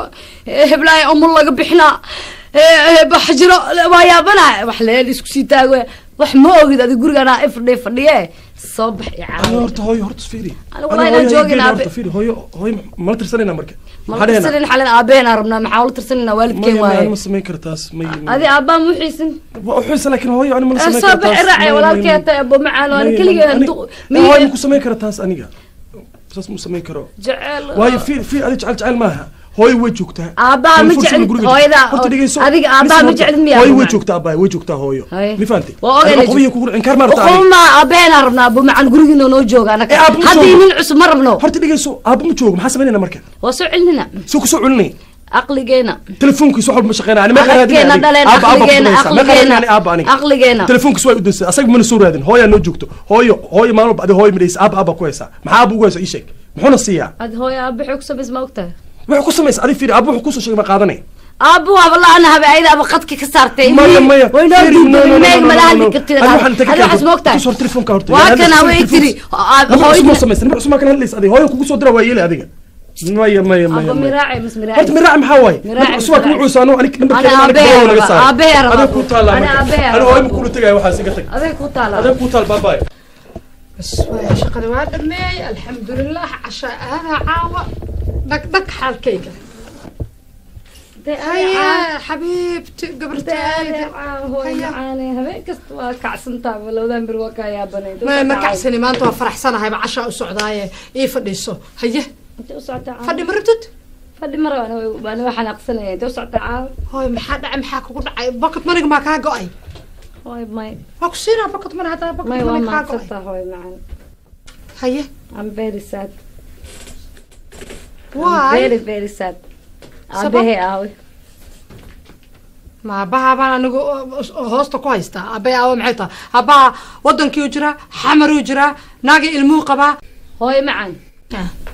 heblaaya umul laga bixinaa, bax jiro, waa yaabana wax leel isku sii taago. Wax ma ogid adig, guriga anaa ifadhiye fadhiye, soo bax iyo Ana caawi. Horta hooyo, horta fiiri. Anigu wallahi inaan joogin Ana aabe. horta fiiri, hooyo, hooyo ma la tirsanayna marka? Ma Maxaa la dhehenaa? tirsanin xalin, aabaheen rabnaa, maxaa ula tirsanina waalidkeen Maya, waaye. ma samayn kartaas, may. Adi aabbaa muxiisin. Waa u xiisa, laakiin hooyo ani ma la samayn soo kartaas. bixi raacay Maya, walaalkay maya, tay abo macaan, maya, ana maya, keligeen hooyo ma ku samayn kara taas, aniga saas ma samayn karo. Jecel. Waayo fiir, fiir, adi jecel jecel maaha. Hooyo way joogtaa. Aabbaha ma Telefoon jeclid, sida guriga hooyada- joogta. Horta dhegeyso. Adiga aabbaha ma Listen, jeclid miyaa? hooyo way Macaan? joogtaa, aabbaha way joogtaa hooyo. Haye. Ma fahantay? Waa ogahay. Adiga qobiya kugu inkaar ma rabtaa adiga? Uquma aabaheen rabnaa abo macaan, gurigiina noo jooga anaka. Aabba ma Haddii joogo. nin cusub ma rabno. Horta dhegeyso, aabba ma joogo, maxaa samaynayna marka? Waa soo celinina. Soo ku soo celinay. Aqligeena. Telefoonkiisa wax walba ma shaqeynaya. Ani meeqa Aqligeena raadinaya? dhaleen, Aabba, aabba ku aqligeena, samaysaa. Meeqa aqligeena. raadinaya aabba aniga? Aqligeena. Telefoonkiisa waa u dansan, asaga mana soo raadin. Hooyaa noo joogto. Hooyo, hooyo, maalin walba adi hooyo ma dhehaysa, aabba aabba ku haysaa. Maxaa aabba ugu haysaa? Ii sheeg, muxuuna siiyaa? Ad hooyo aabba xog samays ma ogtahay? Wuxuu ku samaysa adi fiiri, aabba wuxuu kusoo sheegay ma qaadanay. Aabbo waaba la-ana habe ayada aba qadka ka saartay. Maya, maya. Way noo Fiiri, no, no, no, duubtay, meeg no, no, mala no, hadli no. kartid. Ani waxaan inta ka Adi waxaas ma ogtahay? Tus hor telefoonka horta. Waa Yaa kana hadlaysa way telefoon. tiri Nabar cusub ma samaysa, nabar cusub ma kala hadlaysa adiga. Hooyo kugu soo dira waa yeeli adiga. Maya, maya, maya, Aabbo maya. miraaci mas miraaci. Horta miraaci maxaa waaye? Miraaci, Nabar cusub waa miraaci. kugu cuusaano, aniga Ana nambarkeeda aniga aabbahay hooyo naga rabaa, saaray. aabbahay rabaa. Adiga kuu taallaa Ana marka. aabbahay Ani rabaa. hooyo ma kula tegaya, waxaas iga tag. Aday ku taala. Adiga kuu taal, bye bye. Bas waaya, shaqada waa dhameeyey, alxamdulilah. Cashaa aadaa caawa, dhag dhag xaalkayga. Haya xabiibti, gabartayda. Habeen kasta waa kacsantaa, labadan bir waa kaa yaabanay. Ma kacsani, maanta waa faraxsanahayba, cashaa u socdaaye ii fadhiiso. Haye. Intee u socotaa caawa? Fadhi ma rabtid? Fadhi ma rabo, ani waa xanaaqsanaya. Intee u socotaa caawa? Hooy, maxaa dhacay? Maxaa kugu dhacay? Pocket moneyga maa kaa go-ay? Hooy, may. Waa ku siinaa pocket money haddaa pocket May, waa money kaa go-ay. mahadsantaa hooy macaan. Haye. I'm very sad. I'm Why? very very sad. Sabab? Aabahay aawe? Ma aabbaha baan anigu hoosta ku haystaa? Aabbahay aawa maxay tahay? Aabbaha wadankii u jiraa, xamaruu jiraa, naagii ilmuhu qabaa. Hooyo macaan,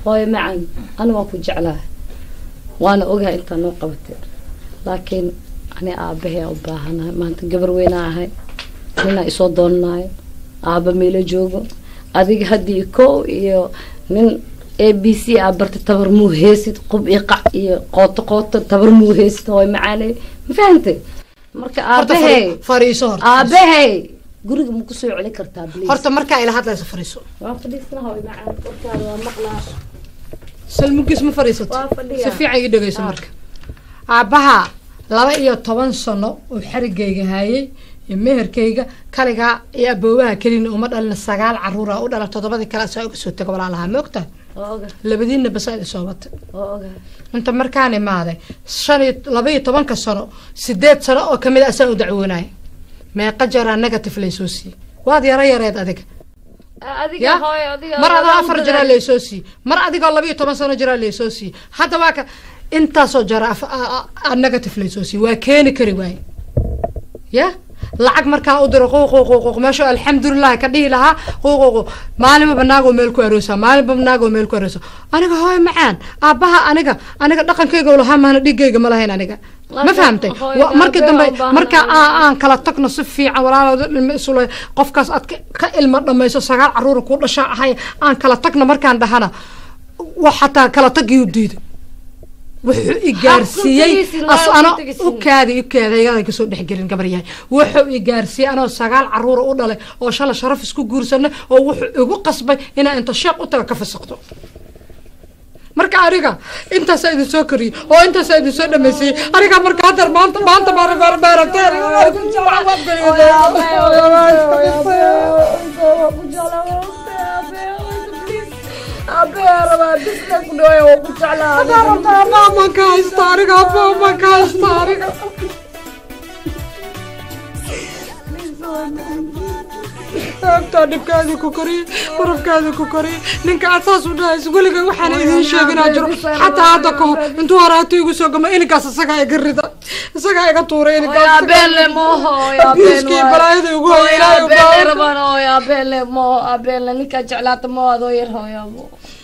hooyo macaan, ani waan ku jeclahay, waana ogahay intaa noo qabatay, laakiin ani aabahay u baahanahay. Maanta gabar weynaa ahay, ninaa isoo doonanayo, aaba meelo joogo. Adiga haddii kow iyo nin a b c aa bartay, tabar muu heesid, qub iyo qac iyo qooto qooto, tabar muu heesid. Hooyo macaaney, ma fahantay marka? Horta aabahay fariiso horta. Aabahay guriga ma kusoo celin kartaa, please? Horta markaa ila hadlayso fariiso. Waa fadhiisana hooyo macaan, warkaada waa maqlaa. Salmugiis ma fadhiisato? Waa fadhiyaa. Si fiican ii dhegeyso marka. Aabbaha 12 sano oo xarigayga haayay iyo meherkayga kaligaa iyo aboobaha kelina uma dhalin, sagaal caruura u dhala, toddobadii kale asaa uga soo taga walaalaha, ma ogtahay? Waa ogahay. Labadiinna basa idin soo watay. Waa ogahay. Inta markaan imaaday shan iyo laba iyo tobanka sano, 8 sano oo kamid a asaan u dacwoonaya. Meeqa jeeraa negative laysoo siiyey? Waad yaro yareed adiga. Adiga Ya? hooyo, adiga Mar adoo adaa u 4 dadaal. jiraa laysoo siiyey, mar adigoo 12 sano jiraa laysoo siiyey. Hadda waa ka intaasoo jara negative laysoo siiyey, waa keeni kari waaye. Ya lacag markaa u diro, quuq quuq quuq, meesha alxamdulilah ka dhihi lahaa, quuq quuq quuq. Maalinbaba naagoo meel ku aroosa, maalinbaba naagoo meel ku aroosa. Aniga hooyo macaan, aabbaha aniga dhaqankayga u lahaa maana dhiggayga ma lahayn aniga, ma fahamtay? Markii dambe marka aan kala tagno si fiican, walaalooda ilmo isula, qofkaas aad ka ilmo dhamayso, sagaal caruura kuu dhashaa ahay, aan kala tagno markaan dhahana, wa xataa kala tagiyu diiday. Wuxuu i gaarsiiyey as ano u kaadi u kaadi kasoo dhexgelin gabar yahay. Wuxuu i gaarsiiyey anoo sagaal caruura u dhalay oo shala sharaf isku guursanay oo wuxuu igu qasbay inaan inta sheekh u taga ka fasaqto. Marka aniga intaasaa idin soo koriyey oo intaasaa idin soo dhamaysiyey aniga. Marka hadda maanta maaragtay. Aabaan ka haysta aniga, aabaan ka haysta aniga. Taa dhibkaadii ku koriyey, barafkaadii ku koriyey, ninka aad saas u dhahayso weligay waxaana idiin sheeginaa jiro. Xataa hadda ka hor intuu horaatu igu soo gamo ininkaas isagaa iga rida, isagaa iga tuuray ininkaas. Abeele mooho. Abiiskii balaayada igu haya ilaahay u baahan rabaan. Hooyo abeele mooho, abeele ninkaa jeclaata moo adoo yar. Hooyo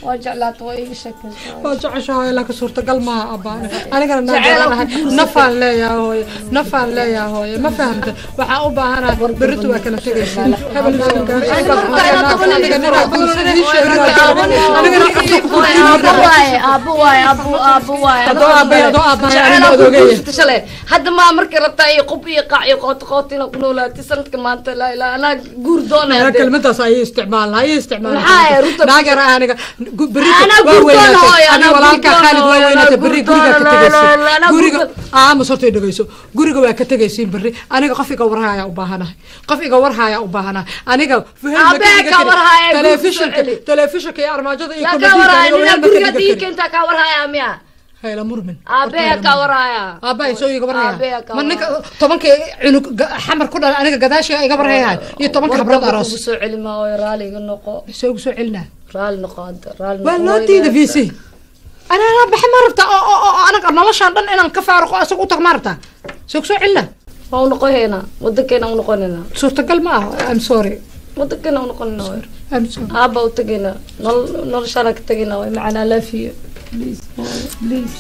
waa jeclaata, waa iiga sheekaysa. Waa jeceshahay laakiin suurtagal maaha abbaane. Anigana naajeelanahay, nafaan leeyahay hooyo, nafaan leeyahay hooyo, ma fahamta? Waxaan u baahanahay berrito waa kala tegaysa hebel. Hadda maa markay rabtaa iyo qub iyo qaac iyo qoota qoota inaa ku noolaatay sanadka maanta. Laa ilaa anaa guur doonaya. Kelmadaas ayay isticmaalna, ayay isticmaalna. Maxaa runta naagar aniga berrito Anaa waa guur doona weynaatay hooyo, ani anaa walaalkaa guur Khaalid waa doona, weynaatay anaa berri guur gurigaa ka doona, tegaysiin. la, la, Guriga aamus horta i dhegeyso, guriga waa ka tegaysiin berri. Aniga qof iga warhaaya u baahanahay, qof iga warhaaya u baahanahay aniga. Fuhel ma ka Aabbaha dhigan kaa karin. warhaaya, guriga soo Telefishinka celi. Telefishinka iyo armaajada iyo Yaa kaa kombiyuutarka warhaaya aniga ninaa wehel ma ka guriga dhigan ii karin. keentaa kaa warhaaya miya? Hayla murmin. Aabaha kaa warhaaya. Aabbahay soo iga warhaya? Aabbaha kaa Ma ninka 10-ka cunug xamar ku dhalay aniga gadaashiga iga warhayahay iyo 10-ka habrood aroos? Ugu soo celi ma hooyo, raali iga noqo. Soo ugu soo celinaa? Raali noqo hadda, raali waa noqo. loo diida VC. Anaa anaa baxa ma rabtaa oo anaga noloshaan dhan inaan ka faaruqo asaga u tag ma rabtaa? Soo ku soo celinaa? Waa u noqonaynaa wadankeena, u noqonaynaa. Suurtagal ma aha, I'm sorry. Wadankeena u noqonaynaa hooyo. I'm sorry. Aabba u tagaynaa, noloshaana ka tagaynaa. Way macaan, I love you, please hooyo, please.